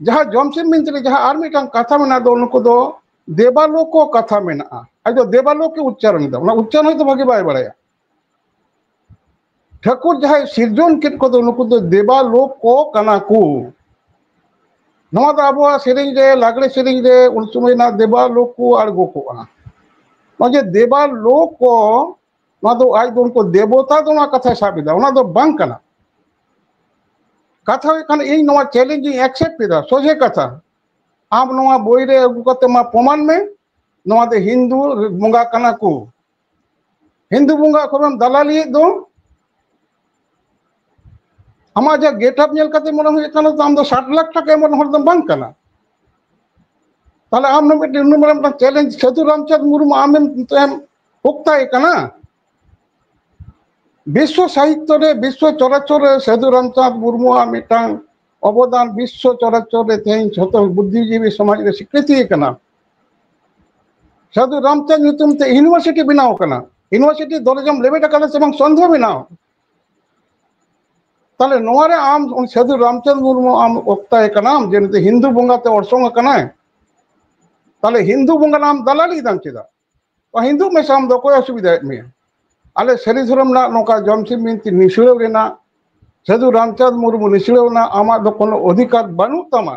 ᱡᱟᱦᱟᱸ ᱡᱚᱢᱥᱤᱢ ᱵᱤᱱᱛᱤ ᱨᱮ ᱡᱟᱦᱟᱸ ᱟᱨ ᱢᱤᱫᱴᱟᱝ ᱠᱟᱛᱷᱟ ᱢᱮᱱᱟᱜ ᱫᱚ, ᱱᱩᱠᱩ ᱫᱚ ᱫᱮᱵᱟᱞᱳᱠᱚ ᱠᱟᱛᱷᱟ ᱢᱮᱱᱟᱜᱼᱟ᱾ ᱟᱡ ᱫᱚ ᱫᱮᱵᱟᱞᱳᱠᱮ ᱩᱪᱪᱟᱨᱚᱱ ᱮᱫᱟ, ᱚᱱᱟ ᱩᱪᱪᱟᱨᱚᱱ ᱦᱚᱭᱛᱳ ᱵᱷᱟᱜᱮ ᱵᱟᱭ ᱵᱟᱲᱟᱭᱟ᱾ ᱴᱷᱟᱹᱠᱩᱨ ᱡᱟᱦᱟᱸᱭ ᱥᱤᱨᱡᱚᱱ ᱠᱮᱫ ᱠᱚᱫᱚ, ᱱᱩᱠᱩ ᱫᱚ ᱫᱮᱵᱟᱞᱳᱠᱚ ᱠᱟᱱᱟ ᱠᱚ᱾ ᱱᱚᱣᱟ ᱫᱚ ᱟᱵᱚᱣᱟᱜ ᱥᱮᱨᱮᱧ ᱨᱮ, ᱞᱟᱜᱽᱲᱮ ᱥᱮᱨᱮᱧ ᱨᱮ ᱩᱱ ᱥᱚᱢᱚᱭ ᱨᱮᱱᱟᱜ ᱫᱮᱵᱟᱞᱳᱠᱚ ᱟᱬᱜᱚ ᱠᱚᱜᱼᱟ᱾ ᱱᱚᱜᱼᱚᱭ ᱡᱮ ᱫᱮᱵᱟᱞᱳᱠᱚ, ᱱᱚᱣᱟ ᱫᱚ ᱟᱡ ᱫᱚ ᱩᱱᱠᱩ ᱫᱮᱵᱚᱛᱟ ᱫᱚ ᱱᱚᱣᱟ ᱠᱟᱛᱷᱟᱭ ᱥᱟᱵ ᱮᱫᱟ, ᱚᱱᱟ ᱫᱚ ᱵᱟᱝ ᱠᱟᱱᱟ᱾ ᱠᱟᱛᱷᱟ ᱦᱩᱭᱩᱜ ᱠᱟᱱᱟ, ᱤᱧ ᱱᱚᱣᱟ challenge ᱤᱧ accept ᱮᱫᱟ, ᱥᱚᱡᱷᱮ ᱠᱟᱛᱷᱟ᱾ ᱟᱢ ᱱᱚᱣᱟ ᱵᱳᱭ ᱨᱮ ᱟᱹᱜᱩ ᱠᱟᱛᱮ ᱢᱟ ᱯᱨᱚᱢᱟᱱ ᱢᱮ, ᱱᱚᱣᱟ ᱫᱚ ᱦᱤᱱᱫᱩ ᱵᱚᱸᱜᱟ ᱠᱟᱱᱟ ᱠᱚ᱾ ᱦᱤᱱᱫᱩ ᱵᱚᱸᱜᱟ ᱠᱷᱚᱱᱮᱢ ᱫᱟᱞᱟᱞᱤᱭᱮᱫ ᱫᱚ᱾ ᱟᱢᱟᱜ ᱡᱟ ᱜᱮᱴᱟᱯ ᱧᱮᱞ ᱠᱟᱛᱮ ᱢᱚᱱᱮ ᱦᱩᱭᱩᱜ ᱠᱟᱱᱟ ᱛᱚ ᱟᱢ ᱫᱚ ᱥᱟᱴ ᱞᱟᱠᱷ ᱴᱟᱠᱟ ᱮᱢᱚᱜ ᱦᱚᱲ ᱫᱚᱢ ᱵᱟᱝ ᱠᱟᱱᱟ᱾ ᱛᱟᱦᱞᱮ ᱟᱢ ᱫᱚ ᱢᱤᱫᱴᱮᱱ ᱩᱱᱟᱹᱜ ᱢᱟᱨᱟᱝ ᱢᱤᱫᱴᱟᱝ ᱪᱮᱞᱮᱧᱡᱽ ᱥᱟᱹᱫᱷᱩ ᱨᱟᱢᱪᱟᱸᱫᱽ ᱢᱩᱨᱢᱩ ᱟᱢᱮᱢ ᱮᱢ ᱯᱳᱠᱛᱟᱭ ᱠᱟᱱᱟ᱾ ᱵᱤᱥᱥᱚ ᱥᱟᱦᱤᱛᱛᱚ ᱨᱮ, ᱵᱤᱥᱥᱚ ᱪᱚᱨᱟᱪᱚᱨ ᱨᱮ ᱥᱟᱹᱫᱷᱩ ᱨᱟᱢᱪᱟᱸᱫᱽ ᱢᱩᱨᱢᱩᱣᱟᱜ ᱢᱤᱫᱴᱟᱝ ᱚᱵᱚᱫᱟᱱ ᱵᱤᱥᱥᱚ ᱪᱚᱨᱟᱪᱚᱨ ᱨᱮ ᱛᱮᱦᱮᱧ ᱡᱷᱚᱛᱚ ᱵᱩᱫᱽᱫᱷᱤᱡᱤᱵᱤ ᱥᱚᱢᱟᱡᱽ ᱨᱮ ᱥᱤᱠᱨᱤᱛᱤ ᱠᱟᱱᱟ᱾ ᱥᱟᱹᱫᱷᱩ ᱨᱟᱢᱪᱟᱸᱫᱽ ᱧᱩᱛᱩᱢ ᱛᱮ ᱤᱭᱩᱱᱤᱵᱷᱟᱨᱥᱤᱴᱤ ᱵᱮᱱᱟᱣ ᱠᱟᱱᱟ᱾ ᱤᱭᱩᱱᱤᱵᱷᱟᱨᱥᱤᱴᱤ ᱫᱚᱨᱡᱟᱢ ᱞᱮᱵᱮᱫ ᱟᱠᱟᱫᱟ ᱥᱮ ᱵᱟᱝ? ᱥᱚᱱᱫᱷᱚ ᱵᱮᱱᱟᱣ᱾ ᱛᱟᱦᱞᱮ ᱱᱚᱣᱟ ᱨᱮ ᱟᱢ ᱩᱱᱤ ᱥᱟᱹᱫᱷᱩ ᱨᱟᱢᱪᱟᱸᱫᱽ ᱢᱩᱨᱢᱩ ᱟᱢ ᱚᱠᱛᱟᱭ ᱠᱟᱱᱟᱢ ᱡᱮ ᱱᱩᱭ ᱫᱚ ᱦᱤᱱᱫᱩ ᱵᱚᱸᱜᱟ ᱛᱮ ᱚᱨᱥᱚᱝ ᱟᱠᱟᱱᱟᱭ᱾ ᱛᱟᱦᱞᱮ ᱦᱤᱱᱫᱩ ᱵᱚᱸᱜᱟ ᱨᱮ ᱟᱢ ᱫᱟᱞᱟᱞᱤ ᱫᱟᱢ ᱪᱮᱫᱟᱜ? ᱛᱚ ᱦᱤᱱᱫᱩ ᱢᱮᱥᱟᱢ ᱫᱚ ᱚᱠᱚᱭ ᱚᱥᱩᱵᱤᱫᱷᱟᱭᱮᱫ ᱢᱮᱭᱟ? ᱟᱞᱮ ᱥᱟᱹᱨᱤ ᱫᱷᱚᱨᱚᱢ ᱨᱮᱱᱟᱜ ᱱᱚᱝᱠᱟ ᱡᱚᱢᱥᱤᱢ ᱵᱤᱱᱛᱤ ᱱᱤᱥᱲᱟᱹᱣ ᱨᱮᱱᱟᱜ, ᱥᱟᱹᱫᱷᱩ ᱨᱟᱢᱪᱟᱸᱫᱽ ᱢᱩᱨᱢᱩ ᱱᱤᱥᱲᱟᱹᱣ ᱨᱮᱱᱟᱜ ᱟᱢᱟᱜ ᱫᱚ ᱠᱳᱱᱳ ᱚᱫᱷᱤᱠᱟᱨ ᱵᱟᱹᱱᱩᱜ ᱛᱟᱢᱟ᱾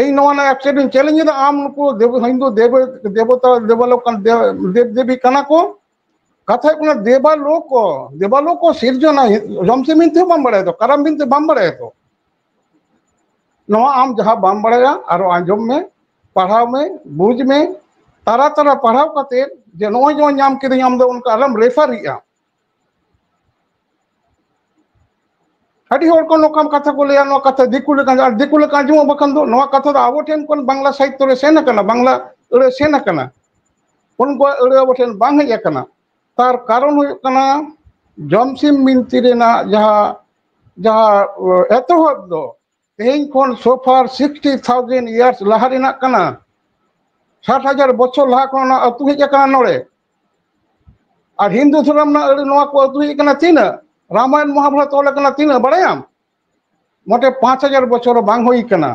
ᱤᱧ ᱱᱚᱣᱟ ᱨᱮᱱᱟᱜ ᱮᱠᱥᱮᱯᱴ ᱤᱧ ᱪᱮᱞᱮᱧᱡᱽ ᱮᱫᱟ᱾ ᱟᱢ ᱱᱩᱠᱩ ᱫᱮᱵ-, ᱦᱤᱱᱫᱩ ᱫᱮᱵ-, ᱫᱮᱵᱚᱛᱟ, ᱫᱮᱵᱟᱞᱳᱠ ᱠᱟᱱ ᱫᱮ-, ᱫᱮᱵ ᱫᱮᱵᱤ ᱠᱟᱱᱟ ᱠᱚ᱾ ᱠᱟᱛᱷᱟ ᱦᱩᱭᱩᱜ ᱠᱟᱱᱟ ᱫᱮᱵᱟᱞᱳᱠ ᱠᱚ, ᱫᱮᱵᱟᱞᱳᱠ ᱠᱚ ᱥᱤᱨᱡᱚᱱᱟ, ᱡᱚᱢᱥᱤᱢ ᱵᱤᱱᱛᱤ ᱦᱚᱸ ᱵᱟᱢ ᱵᱟᱲᱟᱭᱟ ᱛᱚ, ᱠᱟᱨᱟᱢ ᱵᱤᱱᱛᱤ ᱵᱟᱢ ᱵᱟᱲᱟᱭᱟ ᱛᱚ᱾ ᱱᱚᱣᱟ ᱟᱢ ᱡᱟᱦᱟᱸ ᱵᱟᱢ ᱵᱟᱲᱟᱭᱟ ᱟᱨᱚ ᱟᱸᱡᱚᱢ ᱢᱮ, ᱯᱟᱲᱦᱟᱣ ᱢᱮ, ᱵᱩᱡᱽ ᱢᱮ, ᱛᱟᱨᱟ ᱛᱟᱨᱟ ᱯᱟᱲᱦᱟᱣ ᱠᱟᱛᱮ ᱡᱮ ᱱᱚᱜᱼᱚᱭ ᱡᱮᱢᱚᱱ ᱧᱟᱢ ᱠᱤᱫᱟᱹᱧ, ᱟᱢ ᱫᱚ ᱚᱱᱠᱟ ᱟᱞᱚᱢ ᱨᱮᱯᱷᱟᱨᱤᱜᱼᱟ᱾ ᱟᱹᱰᱤ ᱦᱚᱲ ᱠᱚ ᱱᱚᱝᱠᱟᱱ ᱠᱟᱛᱷᱟ ᱠᱚ ᱞᱟᱹᱭᱟ, ᱱᱚᱣᱟ ᱠᱟᱛᱷᱟ ᱫᱤᱠᱩ ᱞᱮᱠᱟ, ᱟᱨ ᱫᱤᱠᱩ ᱞᱮᱠᱟ ᱟᱸᱡᱚᱢᱚᱜ, ᱵᱟᱠᱷᱟᱱ ᱫᱚ ᱱᱚᱣᱟ ᱠᱟᱛᱷᱟ ᱫᱚ ᱟᱵᱚ ᱴᱷᱮᱱ ᱠᱷᱚᱱ ᱵᱟᱝᱞᱟ ᱥᱟᱦᱤᱛᱛᱚ ᱨᱮ ᱥᱮᱱ ᱟᱠᱟᱱᱟ, ᱵᱟᱝᱞᱟ ᱟᱹᱲᱟᱹ ᱥᱮᱱ ᱟᱠᱟᱱᱟ, ᱩᱱᱠᱩᱣᱟᱜ ᱟᱹᱲᱟᱹ ᱟᱵᱚ ᱴᱷᱮᱱ ᱵᱟᱝ ᱦᱮᱡ ᱟᱠᱟᱱᱟ᱾ ᱛᱟᱨ ᱠᱟᱨᱚᱱ ᱦᱩᱭᱩᱜ ᱠᱟᱱᱟ ᱡᱚᱢᱥᱤᱢ ᱵᱤᱱᱛᱤ ᱨᱮᱱᱟᱜ ᱡᱟᱦᱟᱸ, ᱡᱟᱦᱟᱸ ᱮᱛᱚᱦᱚᱵ ᱫᱚ ᱛᱮᱦᱮᱧ ᱠᱷᱚᱱ so far sixty thousand years ᱞᱟᱦᱟ ᱨᱮᱱᱟᱜ ᱠᱟᱱᱟ᱾ ᱥᱟᱴ ᱦᱟᱡᱟᱨ ᱵᱚᱪᱷᱚᱨ ᱞᱟᱦᱟ ᱠᱷᱚᱱ ᱚᱱᱟ ᱟᱹᱛᱩ ᱦᱮᱡ ᱟᱠᱟᱱᱟ ᱱᱚᱰᱮ᱾ ᱟᱨ ᱦᱤᱱᱫᱩ ᱫᱷᱚᱨᱚᱢ ᱨᱮᱱᱟᱜ ᱟᱹᱲᱟᱹ ᱱᱚᱣᱟ ᱠᱚ ᱟᱹᱛᱩ ᱦᱮᱡ ᱟᱠᱟᱱᱟ ᱛᱤᱱᱟᱹᱜ? ᱨᱟᱢᱟᱭᱚᱱ ᱢᱚᱦᱟᱵᱷᱟᱨᱚᱛ ᱚᱞ ᱟᱠᱟᱱᱟ ᱛᱤᱱᱟᱹᱜ, ᱵᱟᱲᱟᱭᱟᱢ? ᱢᱚᱴᱮ ᱯᱟᱸᱪ ᱦᱟᱡᱟᱨ ᱵᱚᱪᱷᱚᱨ ᱦᱚᱸ ᱵᱟᱝ ᱦᱩᱭ ᱟᱠᱟᱱᱟ᱾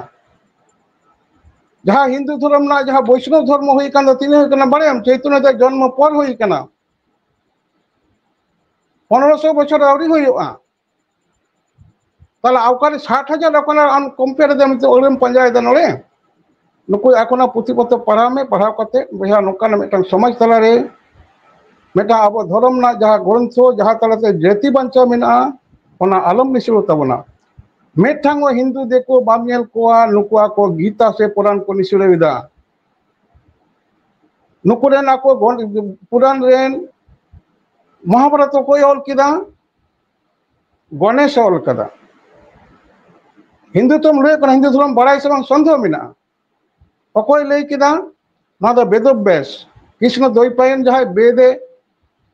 ᱡᱟᱦᱟᱸ ᱦᱤᱱᱫᱩ ᱫᱷᱚᱨᱚᱢ ᱨᱮᱱᱟᱜ ᱡᱟᱦᱟᱸ ᱵᱳᱭᱥᱱᱚᱵ ᱫᱷᱚᱨᱢᱚ ᱦᱩᱭ ᱟᱠᱟᱱ ᱫᱚ ᱛᱤᱱᱟᱹᱜ ᱦᱩᱭ ᱟᱠᱟᱱᱟ ᱵᱟᱲᱟᱭᱟᱢ? ᱪᱳᱭᱛᱚᱱᱭᱚ ᱫᱮᱵ ᱡᱚᱱᱢᱚ ᱯᱚᱨ ᱦᱩᱭ ᱟᱠᱟᱱᱟ᱾ ᱯᱚᱱᱨᱚᱥᱚ ᱵᱚᱪᱷᱚᱨ ᱟᱹᱣᱨᱤ ᱦᱩᱭᱩᱜᱼᱟ᱾ ᱛᱟᱦᱞᱮ ᱚᱠᱟᱨᱮ ᱥᱟᱴ ᱦᱟᱡᱟᱨ ᱚᱠᱟᱨᱮ ᱟᱢ ᱠᱚᱢᱯᱮᱭᱟᱨ ᱮᱫᱟ, ᱱᱤᱛᱚᱜ ᱟᱹᱲᱟᱹᱢ ᱯᱟᱸᱡᱟᱭᱮᱫᱟ ᱱᱚᱰᱮ? ᱱᱩᱠᱩ ᱮᱠᱷᱚᱱᱟᱜ ᱯᱩᱛᱷᱤ ᱯᱚᱛᱚᱵ ᱯᱟᱲᱦᱟᱣ ᱢᱮ, ᱯᱟᱲᱦᱟᱣ ᱠᱟᱛᱮ ᱵᱚᱭᱦᱟ ᱱᱚᱝᱠᱟᱱᱟᱜ ᱢᱤᱫᱴᱟᱝ ᱥᱚᱢᱟᱡᱽ ᱛᱟᱞᱟᱨᱮ ᱢᱤᱫᱴᱟᱝ ᱟᱵᱚ ᱫᱷᱚᱨᱚᱢ ᱨᱮᱱᱟᱜ ᱡᱟᱦᱟᱸ ᱜᱨᱚᱱᱛᱷᱚ, ᱡᱟᱦᱟᱸ ᱛᱟᱞᱟᱛᱮ ᱡᱟᱹᱛᱤ ᱵᱟᱧᱪᱟᱣ ᱢᱮᱱᱟᱜᱼᱟ, ᱚᱱᱟ ᱟᱞᱚᱢ ᱱᱤᱥᱲᱟᱹᱣ ᱛᱟᱵᱚᱱᱟ᱾ ᱢᱤᱫᱴᱟᱝ ᱦᱚᱸ ᱦᱤᱱᱫᱩ ᱫᱤᱠᱩ ᱵᱟᱢ ᱧᱮᱞ ᱠᱚᱣᱟ, ᱱᱩᱠᱩ ᱟᱠᱚ ᱜᱤᱛᱟ ᱥᱮ ᱯᱩᱨᱟᱱ ᱠᱚ ᱱᱤᱥᱲᱟᱹᱣ ᱮᱫᱟ᱾ ᱱᱩᱠᱩ ᱨᱮᱱ ᱟᱠᱚ ᱜᱚᱱ-, ᱯᱩᱨᱟᱱ ᱨᱮᱱ ᱢᱚᱦᱟᱵᱷᱟᱨᱚᱛ ᱚᱠᱚᱭ ᱚᱞ ᱠᱮᱫᱟ? ᱜᱚᱱᱮᱥ ᱮ ᱚᱞ ᱠᱟᱫᱟ᱾ ᱦᱤᱱᱫᱩ ᱛᱚᱢ ᱞᱟᱹᱭ ᱠᱟᱱᱟ, ᱦᱤᱱᱫᱩ ᱫᱷᱚᱨᱚᱢ ᱵᱟᱲᱟᱭ ᱥᱮ ᱵᱟᱝ ᱥᱚᱱᱫᱮᱦᱚ ᱢᱮᱱᱟᱜᱼᱟ᱾ ᱚᱠᱚᱭ ᱞᱟᱹᱭ ᱠᱮᱫᱟ? ᱱᱚᱣᱟ ᱫᱚ ᱵᱮᱫᱚᱵᱽᱵᱮᱥ, ᱠᱨᱤᱥᱱᱚ ᱫᱚᱭᱯᱟᱭᱚᱱ ᱡᱟᱦᱟᱸᱭ ᱵᱮᱫ ᱮ,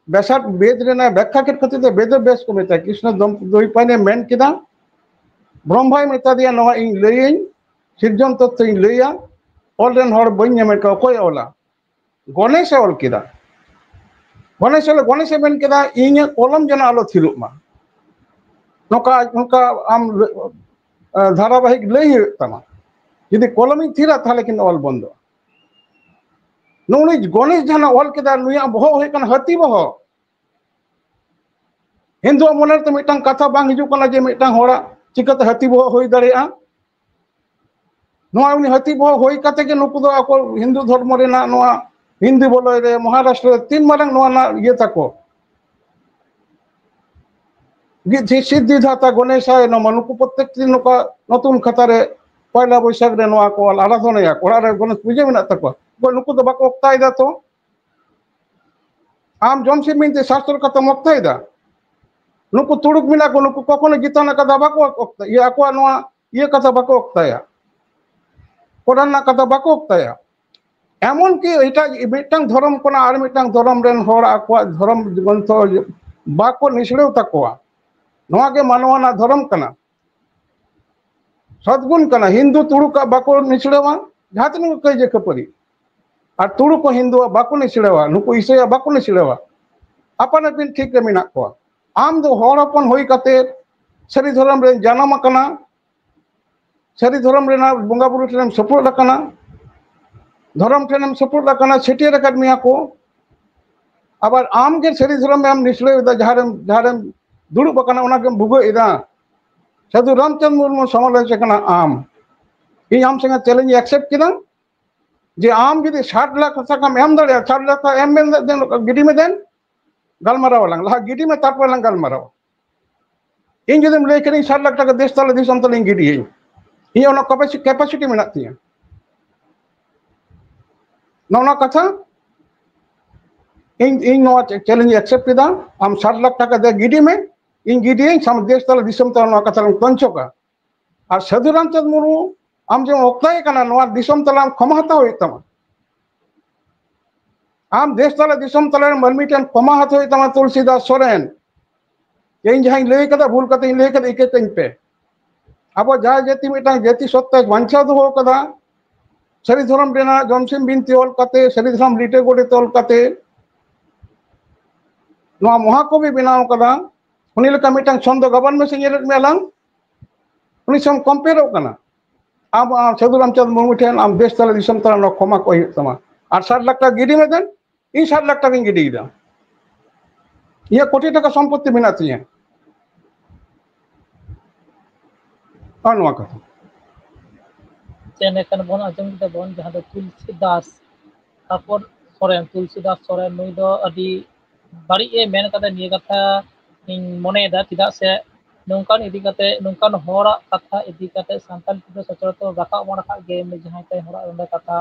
ᱵᱮᱥᱟᱫ ᱵᱮᱫ ᱨᱮᱱᱟᱜ ᱵᱮᱠᱠᱷᱟ ᱠᱮᱫ ᱠᱷᱟᱹᱛᱤᱨ ᱛᱮ ᱵᱮᱫᱚᱵᱽᱵᱮᱥ ᱠᱚ ᱢᱮᱛᱟᱭ᱾ ᱠᱨᱤᱥᱱᱚ ᱫᱚᱢ-, ᱫᱚᱭᱯᱟᱭᱚᱱᱮ ᱢᱮᱱ ᱠᱮᱫᱟ, ᱵᱨᱚᱦᱢᱟᱭ ᱢᱮᱛᱟ ᱫᱮᱭᱟ, "ᱱᱚᱣᱟ ᱤᱧ ᱞᱟᱹᱭᱟᱹᱧ, ᱥᱤᱨᱡᱚᱱ ᱛᱚᱛᱛᱷᱚᱧ ᱞᱟᱹᱭᱟ, ᱚᱞ ᱨᱮᱱ ᱦᱚᱲ ᱵᱟᱹᱧ ᱧᱟᱢᱮᱫ ᱠᱚᱣᱟ, ᱚᱠᱚᱭ ᱚᱞᱟ?" ᱜᱚᱱᱮᱥᱮ ᱚᱞ ᱠᱮᱫᱟ᱾ ᱜᱚᱱᱮᱥ ᱚᱞ, ᱜᱚᱱᱮᱥᱮ ᱢᱮᱱ ᱠᱮᱫᱟ, "ᱤᱧᱟᱹᱜ ᱠᱚᱞᱚᱢ ᱡᱮᱱᱚ ᱟᱞᱚ ᱛᱷᱤᱨᱚᱜ ᱢᱟ, ᱱᱚᱝᱠᱟ, ᱱᱚᱝᱠᱟ ᱟᱢ, ᱮ, ᱫᱷᱟᱨᱟᱵᱟᱦᱤᱠ ᱞᱟᱹᱭ ᱦᱩᱭᱩᱜ ᱛᱟᱢᱟ᱾ ᱡᱩᱫᱤ ᱠᱚᱞᱚᱢᱤᱧ ᱛᱷᱤᱨᱟ, ᱛᱟᱦᱞᱮ ᱠᱤᱱᱛᱩ ᱚᱞ ᱵᱚᱱᱫᱚᱜᱼᱟ᱾" ᱱᱩᱭ ᱜᱚᱱᱮᱥ ᱡᱟᱦᱟᱸ ᱚᱞ ᱠᱮᱫᱟ, ᱱᱩᱭᱟᱜ ᱵᱚᱦᱚᱜ ᱦᱩᱭᱩᱜ ᱠᱟᱱᱟ ᱦᱟᱹᱛᱤ ᱵᱚᱦᱚᱜ᱾ ᱦᱤᱱᱫᱩᱣᱟᱜ ᱢᱚᱱᱮ ᱨᱮ ᱛᱚ ᱢᱤᱫᱴᱟᱝ ᱠᱟᱛᱷᱟ ᱵᱟᱝ ᱦᱤᱡᱩᱜ ᱠᱟᱱᱟ ᱡᱮ ᱢᱤᱫᱴᱟᱝ ᱦᱚᱲᱟᱜ ᱪᱤᱠᱟᱹᱛᱮ ᱦᱟᱹᱛᱤ ᱵᱚᱦᱚᱜ ᱦᱩᱭ ᱫᱟᱲᱮᱭᱟᱜᱼᱟ᱾ ᱱᱚᱣᱟ ᱩᱱᱤ ᱦᱟᱹᱛᱤ ᱵᱚᱦᱚᱜ ᱦᱩᱭ ᱠᱟᱛᱮ ᱜᱮ ᱱᱩᱠᱩ ᱫᱚ ᱟᱠᱚ ᱦᱤᱱᱫᱩ ᱫᱷᱚᱨᱢᱚ ᱨᱮᱱᱟᱜ ᱱᱚᱣᱟ ᱦᱤᱱᱫᱩ ᱵᱚᱞᱚᱭ ᱨᱮ ᱢᱚᱦᱟᱨᱟᱥᱴᱨᱚ ᱨᱮ ᱛᱤᱱ ᱢᱟᱨᱟᱝ ᱱᱚᱣᱟ ᱨᱮᱱᱟᱜ ᱤᱭᱟᱹ ᱛᱟᱠᱚ᱾ ᱜᱤ-, ᱥᱤᱫᱽᱫᱷᱤᱫᱟᱛᱟ ᱜᱚᱱᱮᱥᱟᱭ ᱱᱚᱢᱚ, ᱱᱩᱠᱩ ᱯᱨᱚᱛᱛᱮᱠ ᱫᱤᱱ ᱱᱚᱝᱠᱟ ᱱᱚᱛᱩᱱ ᱠᱷᱟᱛᱟ ᱨᱮ ᱯᱚᱭᱞᱟ ᱵᱳᱭᱥᱟᱠᱷ ᱨᱮ ᱱᱚᱣᱟ ᱠᱚ ᱚᱞ, ᱟᱨᱟᱫᱷᱚᱱᱟᱭᱟ ᱠᱚ, ᱚᱲᱟᱜ ᱨᱮ ᱜᱚᱱᱮᱥ ᱯᱩᱡᱟᱹ ᱢᱮᱱᱟᱜ ᱛᱟᱠᱚᱣᱟ᱾ ᱚᱠᱚᱭ ᱱᱩᱠᱩ ᱫᱚ ᱵᱟᱠᱚ ᱚᱠᱛᱟᱭᱮᱫᱟ ᱛᱚ? ᱟᱢ ᱡᱚᱢ ᱥᱤᱢ ᱢᱮᱱᱛᱮ ᱥᱟᱥᱛᱨᱚ ᱠᱟᱛᱷᱟᱢ ᱚᱠᱛᱟᱭᱮᱫᱟ? ᱱᱩᱠᱩ ᱛᱩᱲᱩᱠ ᱢᱮᱱᱟᱜ ᱠᱚ, ᱱᱩᱠᱩ ᱠᱚᱠᱷᱚᱱᱳ ᱜᱤᱛᱟᱱᱟ ᱠᱟᱛᱷᱟ ᱵᱟᱠᱚ ᱚᱠᱛᱟ-, ᱤᱭᱟᱹ, ᱟᱠᱚᱣᱟᱜ ᱱᱚᱣᱟ ᱤᱭᱟᱹ ᱠᱟᱛᱷᱟ ᱵᱟᱠᱚ ᱚᱠᱛᱟᱭᱟ, ᱠᱚᱨᱟᱱ ᱨᱮᱱᱟᱜ ᱠᱟᱛᱷᱟ ᱵᱟᱠᱚ ᱚᱠᱛᱟᱭᱟ᱾ ᱮᱢᱚᱱ ᱠᱤ ᱮᱴᱟᱜ ᱢᱤᱫᱴᱟᱝ ᱫᱷᱚᱨᱚᱢ ᱠᱷᱚᱱᱟᱜ ᱟᱨ ᱢᱤᱫᱴᱟᱝ ᱫᱷᱚᱨᱚᱢ ᱨᱮᱱ ᱦᱚᱲ ᱟᱠᱚᱣᱟᱜ ᱫᱷᱚᱨᱚᱢ ᱜᱨᱚᱱᱛᱷᱚ ᱵᱟᱠᱚ ᱱᱤᱥᱲᱟᱹᱣ ᱛᱟᱠᱚᱣᱟ᱾ ᱱᱚᱣᱟ ᱜᱮ ᱢᱟᱱᱣᱟ ᱨᱮᱱᱟᱜ ᱫᱷᱚᱨᱚᱢ ᱠᱟᱱᱟ, ᱥᱚᱫᱜᱩᱱ ᱠᱟᱱᱟ᱾ ᱦᱤᱱᱫᱩ ᱛᱩᱲᱩᱠᱟᱜ ᱵᱟᱠᱚ ᱱᱤᱥᱲᱟᱹᱣᱟ, ᱡᱟᱦᱟᱸ ᱛᱤᱱᱟᱹᱜ ᱠᱟᱹᱭᱡᱟᱹ ᱠᱷᱟᱹᱯᱟᱹᱨᱤ᱾ ᱟᱨ ᱛᱩᱲᱩᱠ ᱠᱚ ᱦᱤᱱᱫᱩᱣᱟᱜ ᱵᱟᱠᱚ ᱱᱤᱥᱲᱟᱹᱣᱟ, ᱱᱩᱠᱩ ᱤᱥᱟᱹᱭᱟᱜ ᱵᱟᱠᱚ ᱱᱤᱥᱲᱟᱹᱣᱟ᱾ ᱟᱯᱟᱱ ᱟᱹᱯᱤᱱ ᱴᱷᱤᱠ ᱨᱮ ᱢᱮᱱᱟᱜ ᱠᱚᱣᱟ᱾ ᱟᱢ ᱫᱚ ᱦᱚᱲ ᱦᱚᱯᱚᱱ ᱦᱩᱭ ᱠᱟᱛᱮ ᱥᱟᱹᱨᱤ ᱫᱷᱚᱨᱚᱢ ᱨᱮ ᱡᱟᱱᱟᱢ ᱟᱠᱟᱱᱟ, ᱥᱟᱹᱨᱤ ᱫᱷᱚᱨᱚᱢ ᱨᱮᱱᱟᱜ ᱵᱚᱸᱜᱟ ᱵᱩᱨᱩ ᱴᱷᱮᱱᱮᱢ ᱥᱩᱯᱨᱩᱫ ᱟᱠᱟᱱᱟ, ᱫᱷᱚᱨᱚᱢ ᱴᱷᱮᱱᱮᱢ ᱥᱩᱯᱨᱩᱫ ᱟᱠᱟᱱᱟ, ᱪᱷᱟᱹᱴᱭᱟᱹᱨ ᱟᱠᱟᱫ ᱢᱮᱭᱟ ᱠᱚ᱾ ᱟᱵᱟᱨ ᱟᱢ ᱜᱮ ᱥᱟᱹᱨᱤ ᱫᱷᱚᱨᱚᱢ ᱮᱢ ᱱᱤᱥᱲᱟᱹᱣ ᱮᱫᱟ, ᱡᱟᱦᱟᱸ ᱨᱮᱢ, ᱡᱟᱦᱟᱸ ᱨᱮᱢ ᱫᱩᱲᱩᱵ ᱟᱠᱟᱱᱟ, ᱚᱱᱟ ᱜᱮᱢ ᱵᱷᱩᱜᱟᱹᱜ ᱮᱫᱟ᱾ ᱥᱟᱹᱫᱷᱩ ᱨᱟᱢᱪᱟᱸᱫᱽ ᱢᱩᱨᱢᱩ ᱥᱚᱢᱟᱞᱳᱪᱚᱠ ᱠᱟᱱᱟ ᱟᱢ᱾ ᱤᱧ ᱟᱢ ᱥᱚᱸᱜᱮ ᱪᱮᱞᱮᱧᱡᱽ ᱤᱧ ᱮᱠᱥᱮᱯᱴ ᱠᱮᱫᱟ ᱡᱮ ᱟᱢ ᱡᱩᱫᱤ ᱥᱟᱴ ᱞᱟᱠᱷ ᱴᱟᱠᱟᱢ ᱮᱢ ᱫᱟᱲᱮᱭᱟᱜᱼᱟ, ᱥᱟᱴ ᱞᱟᱠᱷ ᱴᱟᱠᱟ ᱮᱢ ᱢᱮ ᱫᱮᱱ, ᱜᱤᱰᱤ ᱢᱮ ᱫᱮᱱ, ᱜᱟᱞᱢᱟᱨᱟᱣ ᱟᱞᱟᱝ, ᱞᱟᱦᱟ ᱜᱤᱰᱤ ᱢᱮ, ᱛᱟᱨᱯᱚᱨ ᱞᱟᱝ ᱜᱟᱞᱢᱟᱨᱟᱣᱟ᱾ ᱤᱧ ᱡᱩᱫᱤᱢ ᱞᱟᱹᱭ ᱠᱷᱟᱱᱤᱧ ᱥᱟᱴ ᱞᱟᱠᱷ ᱴᱟᱠᱟ ᱫᱮᱥ ᱛᱟᱞᱟ ᱫᱤᱥᱚᱢ ᱛᱟᱞᱟᱧ ᱜᱤᱰᱤᱭᱟᱹᱧ, ᱤᱧᱟᱹᱜ ᱚᱱᱟ ᱠᱮᱯᱟᱥᱤᱴᱤ ᱢᱮᱱᱟᱜ ᱛᱤᱧᱟᱹ᱾ ᱱᱚᱜᱼᱚ ᱱᱚᱣᱟ ᱠᱟᱛᱷᱟ ᱤᱧ, ᱤᱧ ᱱᱚᱣᱟ ᱪᱮᱞᱮᱧᱡᱽ ᱤᱧ ᱮᱠᱥᱮᱯᱴ ᱠᱮᱫᱟ᱾ ᱟᱢ ᱥᱟᱴ ᱞᱟᱠᱷ ᱴᱟᱠᱟ ᱫᱮ ᱜᱤᱰᱤ ᱢᱮ, ᱤᱧ ᱜᱤᱰᱤᱭᱟᱹᱧ, ᱥᱟᱢ ᱫᱮᱥ ᱛᱟᱞᱟ ᱫᱤᱥᱚᱢ ᱛᱟᱞᱟ ᱱᱚᱣᱟ ᱠᱟᱛᱷᱟ ᱨᱮᱢ ᱠᱚᱧᱪᱚᱠᱟ᱾ ᱟᱨ ᱥᱟᱹᱫᱷᱩ ᱨᱟᱢᱪᱟᱸᱫᱽ ᱢᱩᱨᱢᱩ, ᱟᱢ ᱡᱮᱢ ᱚᱠᱛᱟᱭ ᱠᱟᱱᱟ, ᱱᱚᱣᱟ ᱫᱤᱥᱚᱢ ᱛᱟᱞᱟ ᱟᱢ ᱠᱷᱚᱢᱟ ᱦᱟᱛᱟᱣ ᱦᱩᱭᱩᱜ ᱛᱟᱢᱟ᱾ ᱟᱢ ᱫᱮᱥ ᱛᱟᱞᱟ ᱫᱤᱥᱚᱢ ᱛᱟᱞᱟ ᱨᱮ ᱢᱟᱹᱱᱢᱤ ᱴᱷᱮᱱ ᱠᱷᱚᱢᱟ ᱦᱟᱛᱟᱣ ᱦᱩᱭᱩᱜ ᱛᱟᱢᱟ, ᱛᱩᱞᱥᱤᱫᱟᱥ ᱥᱚᱨᱮᱱ᱾ ᱤᱧ ᱡᱟᱦᱟᱸᱧ ᱞᱟᱹᱭ ᱠᱟᱫᱟ, ᱵᱷᱩᱞ ᱠᱟᱛᱮᱧ ᱞᱟᱹᱭ ᱠᱟᱫᱟ, ᱤᱠᱟᱹ ᱠᱟᱹᱧ ᱯᱮ᱾ ᱟᱵᱚ ᱡᱟᱦᱟᱸᱭ ᱡᱟᱹᱛᱤ ᱢᱤᱫᱴᱟᱝ ᱡᱟᱹᱛᱤ ᱥᱚᱛᱛᱟᱭ ᱵᱟᱧᱪᱟᱣ ᱫᱚᱦᱚ ᱠᱟᱫᱟ, ᱥᱟᱹᱨᱤ ᱫᱷᱚᱨᱚᱢ ᱨᱮᱱᱟᱜ ᱡᱚᱢᱥᱤᱢ ᱵᱤᱱᱛᱤ ᱚᱞ ᱠᱟᱛᱮ, ᱥᱟᱹᱨᱤ ᱫᱷᱚᱨᱚᱢ ᱞᱤᱴᱟᱹ ᱜᱚᱰᱮᱛ ᱚᱞ ᱠᱟᱛᱮ, ᱱᱚᱣᱟ ᱢᱚᱦᱟᱠᱚᱵᱤ ᱵᱮᱱᱟᱣ ᱠᱟᱫᱟ, ᱩᱱᱤ ᱞᱮᱠᱟ ᱢᱤᱫᱴᱟᱝ ᱪᱷᱚᱱᱫᱚ ᱜᱟᱵᱟᱱ ᱢᱮᱥᱮ ᱧᱮᱞᱮᱫ ᱢᱮᱭᱟ ᱞᱟᱝ, ᱩᱱᱤ ᱥᱟᱶ ᱠᱚᱢᱯᱮᱭᱟᱨᱚᱜ ᱠᱟᱱᱟ᱾ ᱟᱢ, ᱟᱢ ᱥᱟᱹᱫᱷᱩ ᱨᱟᱢᱪᱟᱸᱫᱽ ᱢᱩᱨᱢᱩ ᱴᱷᱮᱱ ᱟᱢ ᱫᱮᱥ ᱛᱟᱞᱟ ᱫᱤᱥᱚᱢ ᱛᱟᱞᱟ ᱱᱚᱣᱟ ᱠᱷᱚᱢᱟ ᱠᱚ ᱦᱩᱭᱩᱜ ᱛᱟᱢᱟ᱾ ᱟᱨ ᱥᱟᱴ ᱞᱟᱠᱷ ᱴᱟᱠᱟ ᱜᱤᱰᱤ ᱢᱮ ᱫᱮᱱ, ᱤᱧ ᱥᱟᱴ ᱞᱟᱠᱷ ᱴᱟᱠᱟᱧ ᱜᱤᱰᱤᱭᱮᱫᱟ᱾ ᱤᱧᱟᱹᱜ ᱠᱳᱴᱤ ᱴᱟᱠᱟ ᱥᱚᱢᱯᱚᱛᱛᱤ ᱢᱮᱱᱟᱜ ᱛᱤᱧᱟᱹ᱾ ᱟᱨ ᱱᱚᱣᱟ ᱠᱟᱛᱷᱟ᱾ ᱪᱮᱫ ᱮᱱᱠᱷᱟᱱ ᱵᱚᱱ ᱟᱸᱡᱚᱢ ᱠᱮᱫᱟ ᱵᱚᱱ, ᱡᱟᱦᱟᱸ ᱫᱚ ᱛᱩᱞᱥᱤ ᱫᱟᱥ, ᱛᱟᱨᱯᱚᱨ ᱥᱚᱨᱮᱱ, ᱛᱩᱞᱥᱤ ᱫᱟᱥ ᱥᱚᱨᱮᱱ, ᱱᱩᱭ ᱫᱚ ᱟᱹᱰᱤ ᱵᱟᱹᱲᱤᱡ ᱮ ᱢᱮᱱ ᱠᱟᱫᱟ ᱱᱤᱭᱟᱹ ᱠᱟᱛᱷᱟ, ᱤᱧ ᱢᱚᱱᱮᱭᱮᱫᱟ᱾ ᱪᱮᱫᱟᱜ ᱥᱮ ᱱᱚᱝᱠᱟᱱ ᱤᱫᱤ ᱠᱟᱛᱮ, ᱱᱚᱝᱠᱟᱱ ᱦᱚᱲᱟᱜ ᱠᱟᱛᱷᱟ ᱤᱫᱤ ᱠᱟᱛᱮ ᱥᱟᱱᱛᱟᱲ ᱜᱤᱫᱽᱨᱟᱹ ᱥᱚᱪᱚᱨᱟᱪᱚᱨ ᱨᱟᱠᱟᱵ ᱢᱟ ᱨᱟᱠᱟᱵ ᱜᱮ, ᱮᱢᱱᱤ ᱡᱟᱦᱟᱸᱭ ᱛᱮ ᱦᱚᱲᱟᱜ ᱱᱚᱰᱮ ᱠᱟᱛᱷᱟ,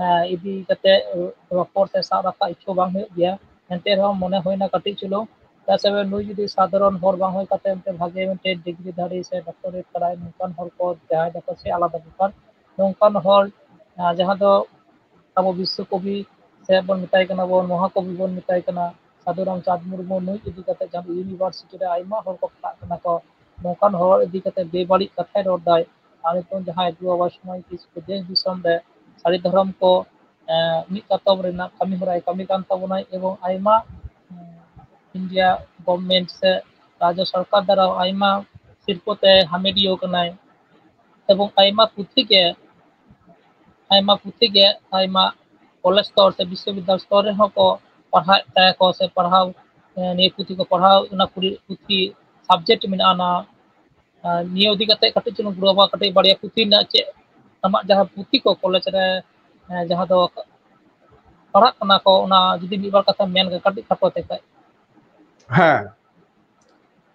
ᱮᱸ, ᱤᱫᱤ ᱠᱟᱛᱮ ᱨᱚᱯᱚᱲ ᱥᱮ ᱥᱟᱵ ᱨᱟᱠᱟᱵ ᱤᱪᱪᱷᱟᱹ ᱵᱟᱝ ᱦᱩᱭᱩᱜ ᱜᱮᱭᱟ᱾ ᱮᱱᱛᱮ ᱨᱮᱦᱚᱸ ᱢᱚᱱᱮ ᱦᱩᱭᱱᱟ ᱠᱟᱹᱴᱤᱡ ᱪᱩᱞᱩᱝ, ᱪᱮᱫᱟᱜ ᱥᱮ ᱱᱩᱭ ᱡᱩᱫᱤ ᱥᱟᱫᱷᱟᱨᱚᱱ ᱦᱚᱲ ᱵᱟᱝ ᱦᱩᱭ ᱠᱟᱛᱮ ᱢᱤᱫᱴᱮᱱ ᱵᱷᱟᱜᱮ ᱢᱤᱫᱴᱮᱱ ᱰᱤᱜᱽᱨᱤ ᱫᱷᱟᱨᱤ ᱥᱮ ᱰᱚᱠᱴᱚᱨᱮᱴ ᱠᱟᱫᱟᱭ, ᱱᱚᱝᱠᱟᱱ ᱦᱚᱲ ᱠᱚ ᱡᱟᱦᱟᱸᱭ ᱫᱚᱠᱚ ᱥᱮ ᱟᱞᱟᱫᱟ ᱵᱮᱯᱟᱨ, ᱱᱚᱝᱠᱟᱱ ᱦᱚᱲ, ᱟᱸ, ᱡᱟᱦᱟᱸ ᱫᱚ ᱟᱵᱚ ᱵᱤᱥᱥᱚ ᱠᱚᱵᱤ ᱥᱮ ᱵᱚᱱ ᱢᱮᱛᱟᱭ ᱠᱟᱱᱟ ᱵᱚᱱ, ᱢᱚᱦᱟᱠᱚᱵᱤ ᱵᱚᱱ ᱢᱮᱛᱟᱭ ᱠᱟᱱᱟ, ᱥᱟᱫᱷᱩ ᱨᱟᱢᱪᱟᱸᱫᱽ ᱢᱩᱨᱢᱩ, ᱱᱩᱭ ᱤᱫᱤ ᱠᱟᱛᱮ ᱡᱟᱦᱟᱸ ᱫᱚ ᱤᱭᱩᱱᱤᱵᱷᱟᱨᱥᱤᱴᱤ ᱨᱮ ᱟᱭᱢᱟ ᱦᱚᱲ ᱠᱚ ᱯᱟᱲᱦᱟᱜ ᱠᱟᱱᱟ ᱠᱚ, ᱱᱚᱝᱠᱟᱱ ᱦᱚᱲ ᱤᱫᱤ ᱠᱟᱛᱮ ᱵᱮᱵᱟᱹᱲᱤᱡ ᱠᱟᱛᱷᱟᱭ ᱨᱚᱲ ᱫᱟᱭ᱾ ᱟᱨ ᱱᱤᱛᱚᱝ ᱡᱟᱦᱟᱸᱭ ᱟᱵᱚ ᱟᱵᱚ ᱥᱚᱢᱟᱡᱽ ᱫᱮᱥ ᱫᱮᱥ ᱫᱤᱥᱚᱢ ᱨᱮ ᱥᱟᱹᱨᱤ ᱫᱷᱚᱨᱚᱢ ᱠᱚ, ᱮᱸ, ᱢᱤᱫ ᱠᱟᱛᱚᱵ ᱨᱮᱱᱟᱜ ᱠᱟᱹᱢᱤ ᱦᱚᱨᱟᱭ ᱠᱟᱹᱢᱤ ᱠᱟᱱ ᱛᱟᱵᱚᱱᱟᱭ, ᱮᱵᱚᱝ ᱟᱭᱢᱟ, ᱮᱸ, ᱤᱱᱰᱤᱭᱟ ᱜᱚᱵᱷᱢᱮᱱᱴ ᱥᱮ ᱨᱟᱡᱽᱡᱚ ᱥᱚᱨᱠᱟᱨ ᱫᱟᱨᱟ ᱟᱭᱢᱟ ᱥᱤᱨᱯᱟᱹ ᱛᱮ ᱦᱟᱢᱮᱴᱤᱭᱟᱹ ᱠᱟᱱᱟᱭ᱾ ᱮᱵᱚᱝ ᱟᱭᱢᱟ ᱯᱩᱛᱷᱤ ᱜᱮ, ᱟᱭᱢᱟ ᱯᱩᱛᱷᱤ ᱜᱮ ᱟᱭᱢᱟ ᱠᱚᱞᱮᱡᱽ ᱥᱛᱚᱨ ᱥᱮ ᱵᱤᱥᱥᱚᱵᱤᱫᱽᱫᱟᱞᱚᱭ ᱥᱛᱚᱨ ᱨᱮᱦᱚᱸ ᱠᱚ ᱯᱟᱲᱦᱟᱣᱮᱫ ᱛᱟᱭᱟ ᱠᱚ ᱥᱮ ᱯᱟᱲᱦᱟᱣ, ᱮᱸ, ᱱᱤᱭᱟᱹ ᱯᱩᱛᱷᱤ ᱠᱚ ᱯᱟᱲᱦᱟᱣ, ᱚᱱᱟ ᱠᱩᱲᱤ ᱯᱩᱛᱷᱤ ᱥᱟᱵᱡᱮᱠᱴ ᱢᱮᱱᱟᱜᱼᱟ ᱚᱱᱟ᱾ ᱟᱨ ᱱᱤᱭᱟᱹ ᱤᱫᱤ ᱠᱟᱛᱮ ᱠᱟᱹᱴᱤᱡ ᱪᱩᱞᱩᱝ ᱜᱩᱨᱩ ᱵᱟᱵᱟ ᱠᱟᱹᱴᱤᱡ ᱵᱟᱨᱭᱟ ᱯᱩᱛᱷᱤ ᱨᱮᱱᱟᱜ ᱪᱮᱫ ᱟᱢᱟᱜ ᱡᱟᱦᱟᱸ ᱯᱩᱛᱷᱤ ᱠᱚ ᱠᱚᱞᱮᱡᱽ ᱨᱮ, ᱮᱸ, ᱡᱟᱦᱟᱸ ᱫᱚ ᱯᱟᱲᱦᱟᱜ ᱠᱟᱱᱟ ᱠᱚ, ᱚᱱᱟ ᱡᱩᱫᱤ ᱢᱤᱫ ᱵᱟᱨ ᱠᱟᱛᱷᱟ ᱢᱮᱱ ᱠᱟᱹᱴᱤᱡ ᱠᱷᱟᱴᱚ ᱛᱮ ᱠᱷᱟᱡ᱾ ᱦᱮᱸ,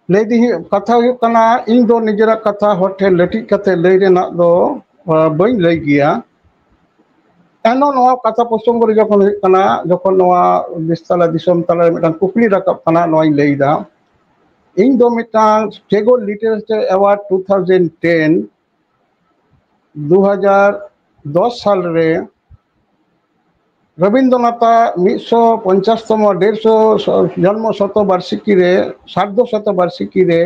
ᱞᱟᱹᱭ ᱫᱤᱧ ᱦᱩᱭᱩᱜ, ᱠᱟᱛᱷᱟ ᱦᱩᱭᱩᱜ ᱠᱟᱱᱟ, ᱤᱧ ᱫᱚ ᱱᱤᱡᱮᱨᱟᱜ ᱠᱟᱛᱷᱟ ᱦᱚᱲ ᱴᱷᱮᱱ ᱞᱟᱹᱴᱤᱡ ᱠᱟᱛᱮ ᱞᱟᱹᱭ ᱨᱮᱱᱟᱜ ᱫᱚ, ᱟ, ᱵᱟᱹᱧ ᱞᱟᱹᱭ ᱜᱮᱭᱟ᱾ ᱮᱱᱦᱚᱸ ᱱᱚᱣᱟ ᱠᱟᱛᱷᱟ ᱯᱨᱚᱥᱚᱝᱜᱚ ᱨᱮ ᱡᱚᱠᱷᱚᱱ ᱦᱩᱭᱩᱜ ᱠᱟᱱᱟ, ᱡᱚᱠᱷᱚᱱ ᱱᱚᱣᱟ ᱫᱮᱥ ᱛᱟᱞᱟ ᱫᱤᱥᱚᱢ ᱛᱟᱞᱟ ᱨᱮ ᱢᱤᱫᱴᱟᱝ ᱠᱩᱠᱞᱤ ᱨᱟᱠᱟᱵ ᱠᱟᱱᱟ, ᱱᱚᱣᱟᱧ ᱞᱟᱹᱭ ᱮᱫᱟ᱾ ᱤᱧ ᱫᱚ ᱢᱤᱫᱴᱟᱝ ᱴᱮᱜᱳᱨ ᱞᱤᱴᱟᱨᱮᱪᱟᱨ ᱮᱣᱟᱨᱰ ᱴᱩ ᱛᱷᱟᱣᱡᱮᱱᱰ ᱴᱮᱱ, ᱫᱩ ᱦᱟᱡᱟᱨ ᱫᱚᱥ ᱥᱟᱞ ᱨᱮ ᱨᱚᱵᱤᱱᱫᱨᱚᱱᱟᱛᱷᱟᱜ ᱢᱤᱫᱥᱚ ᱯᱚᱧᱪᱟᱥ ᱛᱚᱢᱚ, ᱰᱮᱲᱥᱚ ᱡᱚᱱᱢᱚ ᱥᱚᱛᱚ ᱵᱟᱨᱥᱤᱠᱤ ᱨᱮ, ᱥᱟᱨᱫᱷᱚ ᱥᱚᱛᱚ ᱵᱟᱨᱥᱤᱠᱤ ᱨᱮ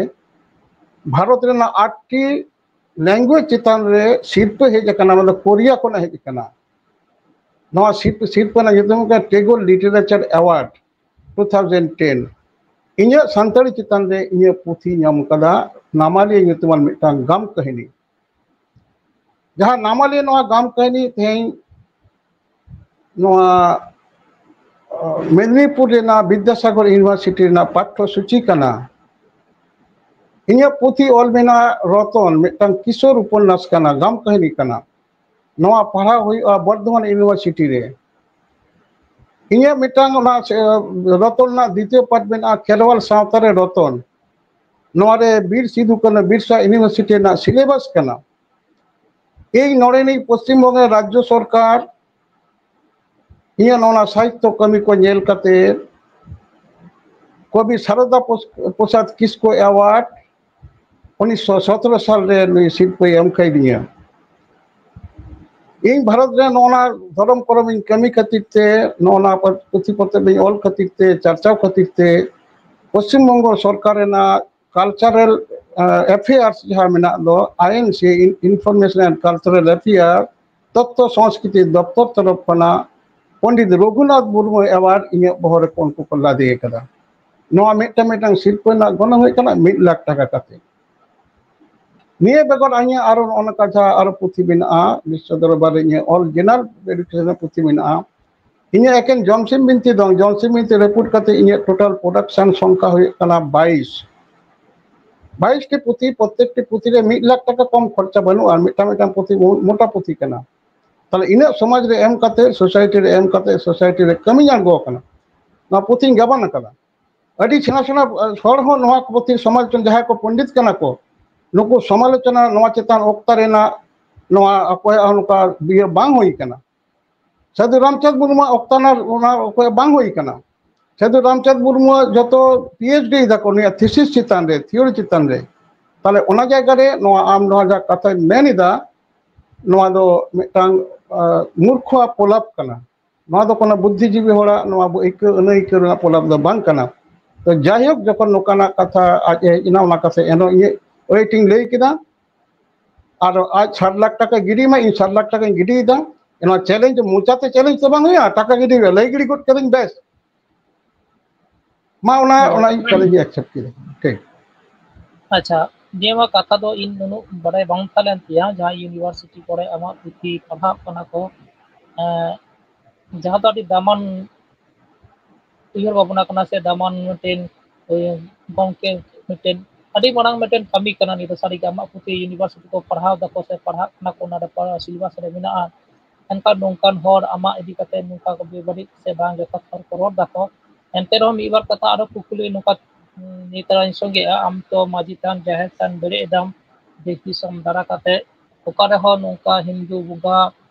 ᱵᱷᱟᱨᱚᱛ ᱨᱮᱱᱟᱜ ᱟᱴᱴᱤ ᱞᱮᱝᱜᱩᱭᱮᱡᱽ ᱪᱮᱛᱟᱱ ᱨᱮ ᱥᱤᱨᱯᱟᱹ ᱦᱮᱡ ᱟᱠᱟᱱᱟ᱾ ᱚᱱᱟ ᱫᱚ ᱠᱳᱨᱤᱭᱟ ᱠᱷᱚᱱᱟᱜ ᱦᱮᱡ ᱟᱠᱟᱱᱟ᱾ ᱱᱚᱣᱟ ᱥᱤᱨᱯᱟᱹ, ᱥᱤᱨᱯᱟᱹ ᱨᱮᱱᱟᱜ ᱧᱩᱛᱩᱢ ᱦᱩᱭᱩᱜ ᱠᱟᱱᱟ ᱴᱮᱜᱳᱨ ᱞᱤᱴᱟᱨᱮᱪᱟᱨ ᱮᱣᱟᱨᱰ ᱴᱩ ᱛᱷᱟᱣᱡᱮᱱᱰ ᱴᱮᱱ᱾ ᱤᱧᱟᱹᱜ ᱥᱟᱱᱛᱟᱲᱤ ᱪᱮᱛᱟᱱ ᱨᱮ ᱤᱧᱟᱹᱜ ᱯᱩᱛᱷᱤ ᱧᱟᱢ ᱠᱟᱫᱟ, ᱱᱟᱢᱟᱞᱤᱭᱟᱹ ᱧᱩᱛᱩᱢᱟᱱ ᱢᱤᱫᱴᱟᱝ ᱜᱟᱢ ᱠᱟᱹᱦᱱᱤ᱾ ᱡᱟᱦᱟᱸ ᱱᱟᱢᱟᱞᱤᱭᱟᱹ ᱱᱚᱣᱟ ᱜᱟᱢ ᱠᱟᱹᱦᱱᱤ ᱛᱮᱦᱮᱧ ᱱᱚᱣᱟ, ᱟᱸ, ᱢᱮᱫᱽᱱᱤᱯᱩᱨ ᱨᱮᱱᱟᱜ ᱵᱤᱫᱽᱫᱟᱥᱟᱜᱚᱨ ᱤᱭᱩᱱᱤᱵᱷᱟᱨᱥᱤᱴᱤ ᱨᱮᱱᱟᱜ ᱯᱟᱴᱷᱚ ᱥᱩᱪᱤ ᱠᱟᱱᱟ᱾ ᱤᱧᱟᱹᱜ ᱯᱩᱛᱷᱤ ᱚᱞ ᱢᱮᱱᱟᱜᱼᱟ ᱨᱚᱛᱚᱱ, ᱢᱤᱫᱴᱟᱝ ᱠᱤᱥᱳᱨ ᱩᱯᱚᱱᱱᱟᱥ ᱠᱟᱱᱟ, ᱜᱟᱢ ᱠᱟᱹᱦᱱᱤ ᱠᱟᱱᱟ᱾ ᱱᱚᱣᱟ ᱯᱟᱲᱦᱟᱣ ᱦᱩᱭᱩᱜᱼᱟ ᱵᱚᱨᱫᱷᱚᱢᱟᱱ ᱤᱭᱩᱱᱤᱵᱷᱟᱨᱥᱤᱴᱤ ᱨᱮ᱾ ᱤᱧᱟᱹᱜ ᱢᱤᱫᱴᱟᱝ ᱚᱱᱟ ᱥᱮ, ᱨᱚᱛᱚᱱ ᱨᱮᱱᱟᱜ ᱫᱤᱛᱤᱭᱚ ᱯᱟᱴ ᱢᱮᱱᱟᱜᱼᱟ, ᱠᱷᱮᱨᱣᱟᱞ ᱥᱟᱶᱛᱟ ᱨᱮ ᱨᱚᱛᱚᱱ᱾ ᱱᱚᱣᱟ ᱨᱮ ᱵᱤᱨ ᱥᱤᱫᱷᱩ ᱠᱟᱹᱱᱦᱩ ᱵᱤᱨᱥᱟ ᱤᱭᱩᱱᱤᱵᱷᱟᱨᱥᱤᱴᱤ ᱨᱮᱱᱟᱜ ᱥᱤᱞᱮᱵᱟᱥ ᱠᱟᱱᱟ᱾ ᱤᱧ ᱱᱚᱰᱮᱱᱤᱡ ᱯᱚᱥᱪᱤᱢ ᱵᱚᱝᱜᱚ ᱨᱟᱡᱽᱡᱚ ᱥᱚᱨᱠᱟᱨ ᱤᱧᱟᱹᱜ ᱱᱚᱣᱟ ᱥᱟᱦᱤᱛᱛᱚ ᱠᱟᱹᱢᱤ ᱠᱚ ᱧᱮᱞ ᱠᱟᱛᱮ ᱠᱚᱵᱤ ᱥᱟᱨᱚᱫᱟ ᱯᱨᱚᱥ-, ᱯᱨᱚᱥᱟᱫᱽ ᱠᱤᱥᱠᱩ ᱮᱣᱟᱨᱰ ᱩᱱᱤᱥᱥᱚ ᱥᱚᱛᱨᱚ ᱥᱟᱞ ᱨᱮ ᱱᱩᱭ ᱥᱤᱨᱯᱟᱹᱭ ᱮᱢ ᱠᱟᱣᱫᱤᱧᱟ᱾ ᱤᱧ ᱵᱷᱟᱨᱚᱛ ᱨᱮ ᱱᱚᱜᱼᱚ ᱱᱟ ᱫᱷᱚᱨᱚᱢ ᱠᱚᱨᱚᱢ ᱤᱧ ᱠᱟᱹᱢᱤ ᱠᱷᱟᱹᱛᱤᱨ ᱛᱮ, ᱱᱚᱜᱼᱚ ᱱᱟ ᱯᱩᱛᱷᱤ ᱯᱚᱛᱚᱵ ᱤᱧ ᱚᱞ ᱠᱷᱟᱹᱛᱤᱨ ᱛᱮ, ᱪᱟᱨᱪᱟᱣ ᱠᱷᱟᱹᱛᱤᱨ ᱛᱮ, ᱯᱚᱥᱪᱤᱢ ᱵᱚᱝᱜᱚ ᱥᱚᱨᱠᱟᱨ ᱨᱮᱱᱟᱜ ᱠᱟᱞᱪᱟᱨᱟᱞ, ᱟ, ᱮᱯᱷᱮᱭᱟᱨᱥ ᱡᱟᱦᱟᱸ ᱢᱮᱱᱟᱜ ᱫᱚ, ᱟᱭ ᱮᱱ ᱥᱤ, ᱤᱱ-, ᱤᱱᱯᱷᱚᱨᱢᱮᱥᱚᱱ ᱮᱱᱰ ᱠᱟᱞᱪᱟᱨᱟᱞ ᱮᱯᱷᱮᱭᱟᱨ, ᱛᱚᱛᱛᱷᱚ ᱥᱚᱝᱥᱠᱨᱤᱛᱤ ᱫᱚᱯᱛᱚᱨ ᱛᱚᱨᱚᱯ ᱠᱷᱚᱱᱟᱜ ᱯᱚᱱᱰᱤᱛ ᱨᱚᱜᱷᱩᱱᱟᱛᱷ ᱢᱩᱨᱢᱩ ᱮᱣᱟᱨᱰ ᱤᱧᱟᱹᱜ ᱵᱚᱦᱚᱜ ᱨᱮᱠᱚ ᱩᱱᱠᱩ ᱠᱚ ᱞᱟᱫᱮ ᱟᱠᱟᱫᱟ᱾ ᱱᱚᱣᱟ ᱢᱤᱫᱴᱟᱝ ᱢᱤᱫᱴᱟᱝ ᱥᱤᱨᱯᱟᱹ ᱨᱮᱱᱟᱜ ᱜᱚᱱᱚᱝ ᱦᱩᱭᱩᱜ ᱠᱟᱱᱟ ᱢᱤᱫ ᱞᱟᱠᱷ ᱴᱟᱠᱟ ᱠᱟᱛᱮ᱾ ᱱᱤᱭᱟᱹ ᱵᱮᱜᱚᱨ ᱤᱧᱟᱹᱜ ᱟᱨᱚ ᱱᱚᱜᱼᱚ ᱱᱚᱝᱠᱟ ᱡᱟᱦᱟᱸ ᱟᱨᱚ ᱯᱩᱛᱷᱤ ᱢᱮᱱᱟᱜᱼᱟ, ᱵᱤᱥᱥᱚ ᱫᱚᱨᱵᱟᱨ ᱨᱮ ᱤᱧᱟᱹᱜ ᱚᱞ ᱡᱮᱱᱟᱨᱮᱞ ᱮᱰᱩᱠᱮᱥᱚᱱ ᱨᱮᱱᱟᱜ ᱯᱩᱛᱷᱤ ᱢᱮᱱᱟᱜᱼᱟ᱾ ᱤᱧᱟᱹᱜ ᱮᱠᱮᱱ ᱡᱚᱢᱥᱤᱢ ᱵᱤᱱᱛᱤ ᱫᱚ, ᱡᱚᱢᱥᱤᱢ ᱵᱤᱱᱛᱤ ᱨᱟᱹᱯᱩᱫ ᱠᱟᱛᱮ ᱤᱧᱟᱹᱜ ᱴᱳᱴᱟᱞ ᱯᱨᱚᱰᱟᱠᱥᱚᱱ ᱥᱚᱝᱠᱷᱟ ᱦᱩᱭᱩᱜ ᱠᱟᱱᱟ ᱵᱟᱭᱤᱥ᱾ ᱵᱟᱭᱤᱥ ᱴᱤ ᱯᱩᱛᱷᱤ, ᱯᱨᱚᱛᱛᱮᱠᱴᱤ ᱯᱩᱛᱷᱤ ᱨᱮ ᱢᱤᱫ ᱞᱟᱠᱷ ᱴᱟᱠᱟ ᱠᱚᱢ ᱠᱷᱚᱨᱪᱟ ᱵᱟᱹᱱᱩᱜᱼᱟ᱾ ᱢᱤᱫᱴᱟᱝ ᱢᱤᱫᱴᱟᱝ ᱯᱩᱛᱷᱤ ᱢᱚ-, ᱢᱚᱴᱟ ᱯᱩᱛᱷᱤ ᱠᱟᱱᱟ᱾ ᱛᱟᱦᱞᱮ ᱤᱱᱟᱹᱜ ᱥᱚᱢᱟᱡᱽ ᱨᱮ ᱮᱢ ᱠᱟᱛᱮ, ᱥᱳᱥᱟᱭᱴᱤ ᱨᱮ ᱮᱢ ᱠᱟᱛᱮ, ᱥᱳᱥᱟᱭᱴᱤ ᱨᱮ ᱠᱟᱹᱢᱤᱧ ᱟᱬᱜᱚ ᱟᱠᱟᱱᱟ᱾ ᱱᱚᱣᱟ ᱯᱩᱛᱷᱤᱧ ᱜᱟᱵᱟᱱ ᱟᱠᱟᱫᱟ᱾ ᱟᱹᱰᱤ ᱥᱮᱬᱟ ᱥᱮᱬᱟ ᱦᱚᱲ ᱦᱚᱸ ᱱᱚᱣᱟ ᱠᱚ ᱯᱩᱛᱷᱤ ᱥᱚᱢᱟᱞᱳᱪᱚᱱᱟ, ᱡᱟᱦᱟᱸᱭ ᱠᱚ ᱯᱚᱱᱰᱤᱛ ᱠᱟᱱᱟ ᱠᱚ, ᱱᱩᱠᱩ ᱥᱚᱢᱟᱞᱳᱪᱚᱱᱟ ᱱᱚᱣᱟ ᱪᱮᱛᱟᱱ ᱚᱠᱛᱟ ᱨᱮᱱᱟᱜ ᱱᱚᱣᱟ ᱚᱠᱚᱭᱟᱜ ᱦᱚᱸ ᱱᱚᱝᱠᱟ ᱤᱭᱟᱹ ᱵᱟᱝ ᱦᱩᱭ ᱠᱟᱱᱟ᱾ ᱥᱟᱹᱫᱷᱩ ᱨᱟᱢᱪᱟᱸᱫᱽ ᱢᱩᱨᱢᱩᱣᱟᱜ ᱚᱠᱛᱟ ᱨᱮᱱᱟᱜ ᱚᱱᱟ ᱚᱠᱚᱭᱟᱜ ᱵᱟᱝ ᱦᱩᱭ ᱠᱟᱱᱟ᱾ ᱥᱟᱹᱫᱷᱩ ᱨᱟᱢᱪᱟᱸᱫᱽ ᱢᱩᱨᱢᱩᱣᱟᱜ ᱡᱚᱛᱚ ᱯᱤ ᱮᱭᱤᱪ ᱰᱤ ᱫᱟᱠᱚ ᱱᱩᱭᱟᱜ ᱛᱷᱤᱥᱤᱥ ᱪᱮᱛᱟᱱ ᱨᱮ, ᱛᱷᱤᱭᱳᱨᱤ ᱪᱮᱛᱟᱱ ᱨᱮ᱾ ᱛᱟᱦᱞᱮ ᱚᱱᱟ ᱡᱟᱭᱜᱟ ᱨᱮ ᱱᱚᱣᱟ ᱟᱢ ᱱᱚᱣᱟ ᱡᱟᱦᱟᱸ ᱠᱟᱛᱷᱟᱧ ᱢᱮᱱ ᱮᱫᱟ, ᱱᱚᱣᱟ ᱫᱚ ᱢᱤᱫᱴᱟᱝ ᱟᱸ, ᱢᱩᱨᱠᱷᱚᱣᱟᱜ ᱯᱚᱞᱟᱯ ᱠᱟᱱᱟ᱾ ᱱᱚᱣᱟ ᱫᱚ ᱠᱳᱱᱳ ᱵᱩᱫᱽᱫᱷᱤᱡᱤᱵᱤ ᱦᱚᱲᱟᱜ ᱱᱚᱣᱟ ᱵᱚ ᱟᱹᱭᱠᱟᱹᱣ ᱟᱹᱱᱟᱹᱭᱠᱟᱹᱣ ᱨᱮᱱᱟᱜ ᱯᱚᱞᱟᱯ ᱫᱚ ᱵᱟᱝ ᱠᱟᱱᱟ᱾ ᱛᱚ ᱡᱟᱭᱦᱳᱠ, ᱡᱚᱠᱷᱚᱱ ᱱᱚᱝᱠᱟᱱᱟᱜ ᱠᱟᱛᱷᱟ ᱟᱡ ᱮ ᱦᱮᱡ ᱮᱱᱟ, ᱚᱱᱟ ᱠᱟᱛᱷᱟ ᱮᱱᱦᱚᱸ ᱤᱧᱟᱹᱜ ᱨᱮᱴ ᱤᱧ ᱞᱟᱹᱭ ᱠᱮᱫᱟ᱾ ᱟᱨ ᱟᱡ ᱥᱟᱛ ᱞᱟᱠᱷ ᱴᱟᱠᱟ ᱜᱤᱰᱤᱭ ᱢᱟ, ᱤᱧ ᱥᱟᱛ ᱞᱟᱠᱷ ᱴᱟᱠᱟᱧ ᱜᱤᱰᱤᱭᱮᱫᱟ᱾ ᱱᱚᱣᱟ ᱪᱮᱞᱮᱧᱡᱽ ᱢᱚᱪᱟᱛᱮ ᱪᱮᱞᱮᱧᱡᱽ ᱫᱚ ᱵᱟᱝ ᱦᱩᱭᱩᱜᱼᱟ, ᱴᱟᱠᱟ ᱜᱤᱰᱤ ᱦᱩᱭᱩᱜᱼᱟ, ᱞᱟᱹᱭ ᱜᱤᱰᱤ ᱜᱚᱫ ᱠᱟᱹᱫᱟᱹᱧ, ᱵᱮᱥ᱾ ᱢᱟ ᱚᱱᱟ ᱚᱱᱟ ᱤᱧ ᱪᱮᱞᱮᱧᱡᱽ ᱤᱧ ᱮᱠᱥᱮᱯᱴ ᱠᱮᱫᱟ᱾ ᱴᱷᱤᱠ᱾ ᱟᱪᱪᱷᱟ, ᱱᱤᱭᱟᱹ ᱢᱟ ᱠᱟᱛᱷᱟ ᱫᱚ ᱤᱧ ᱱᱩᱱᱟᱹᱜ ᱵᱟᱰᱟᱭ ᱵᱟᱝ ᱛᱟᱦᱮᱸ ᱞᱮᱱ ᱛᱤᱧᱟᱹ, ᱡᱟᱦᱟᱸ ᱤᱭᱩᱱᱤᱵᱷᱟᱨᱥᱤᱴᱤ ᱠᱚᱨᱮ ᱟᱢᱟᱜ ᱯᱩᱛᱷᱤ ᱯᱟᱲᱦᱟᱜ ᱠᱟᱱᱟ ᱠᱚ, ᱮᱸ, ᱡᱟᱦᱟᱸ ᱫᱚ ᱟᱹᱰᱤ ᱫᱟᱢᱟᱱ ᱩᱭᱦᱟᱹᱨ ᱵᱷᱟᱵᱽᱱᱟ ᱠᱟᱱᱟ ᱥᱮ ᱫᱟᱢᱟᱱ ᱢᱤᱫᱴᱮᱱ, ᱮᱸ, ᱜᱚᱢᱠᱮ ᱢᱤᱫᱴᱮᱱ ᱟᱹᱰᱤ ᱢᱟᱨᱟᱝ ᱢᱤᱫᱴᱮᱱ ᱠᱟᱹᱢᱤ ᱠᱟᱱᱟ ᱱᱤᱭᱟᱹ ᱫᱚ᱾ ᱥᱟᱹᱨᱤᱜᱮ ᱟᱢᱟᱜ ᱯᱩᱛᱷᱤ ᱤᱭᱩᱱᱤᱵᱷᱟᱨᱥᱤᱴᱤ ᱠᱚ ᱯᱟᱲᱦᱟᱣ ᱫᱟᱠᱚ ᱥᱮ ᱯᱟᱲᱦᱟᱜ ᱠᱟᱱᱟ ᱠᱚ, ᱚᱱᱟ ᱨᱮ ᱥᱤᱞᱮᱵᱟᱥ ᱨᱮ ᱢᱮᱱᱟᱜᱼᱟ, ᱮᱱᱠᱷᱟᱱ ᱱᱚᱝᱠᱟᱱ ᱦᱚᱲ ᱟᱢᱟᱜ ᱤᱫᱤ ᱠᱟᱛᱮ ᱱᱚᱝᱠᱟ ᱠᱚ ᱵᱮᱵᱟᱹᱲᱤᱡ ᱥᱮ ᱵᱟᱝ ᱡᱚᱛᱷᱟᱛ ᱦᱚᱲ ᱠᱚ ᱨᱚᱲ ᱫᱟᱠᱚ᱾ ᱮᱱᱛᱮ ᱨᱮᱦᱚᱸ ᱢᱤᱫ ᱵᱟᱨ ᱠᱟᱛᱷᱟ ᱟᱨᱚ ᱠᱩᱠᱞᱤ ᱱᱚᱝᱠᱟ, ᱩᱸ, ᱱᱤᱭᱟᱹ ᱛᱟᱨᱟᱧ ᱥᱚᱸᱜᱮᱜᱼᱟ, ᱟᱢ ᱛᱚ ᱢᱟᱹᱡᱷᱤ ᱛᱷᱟᱱ, ᱡᱟᱦᱮᱨ ᱛᱷᱟᱱ ᱵᱮᱨᱮᱫ ᱮᱫᱟᱢ, ᱫᱮᱥ ᱫᱤᱥᱚᱢ ᱫᱟᱬᱟ ᱠᱟᱛᱮ ᱚᱠᱟ ᱨᱮᱦᱚᱸ ᱱᱚᱝᱠᱟ ᱦᱤᱱᱫᱩ ᱵᱚᱸᱜᱟ,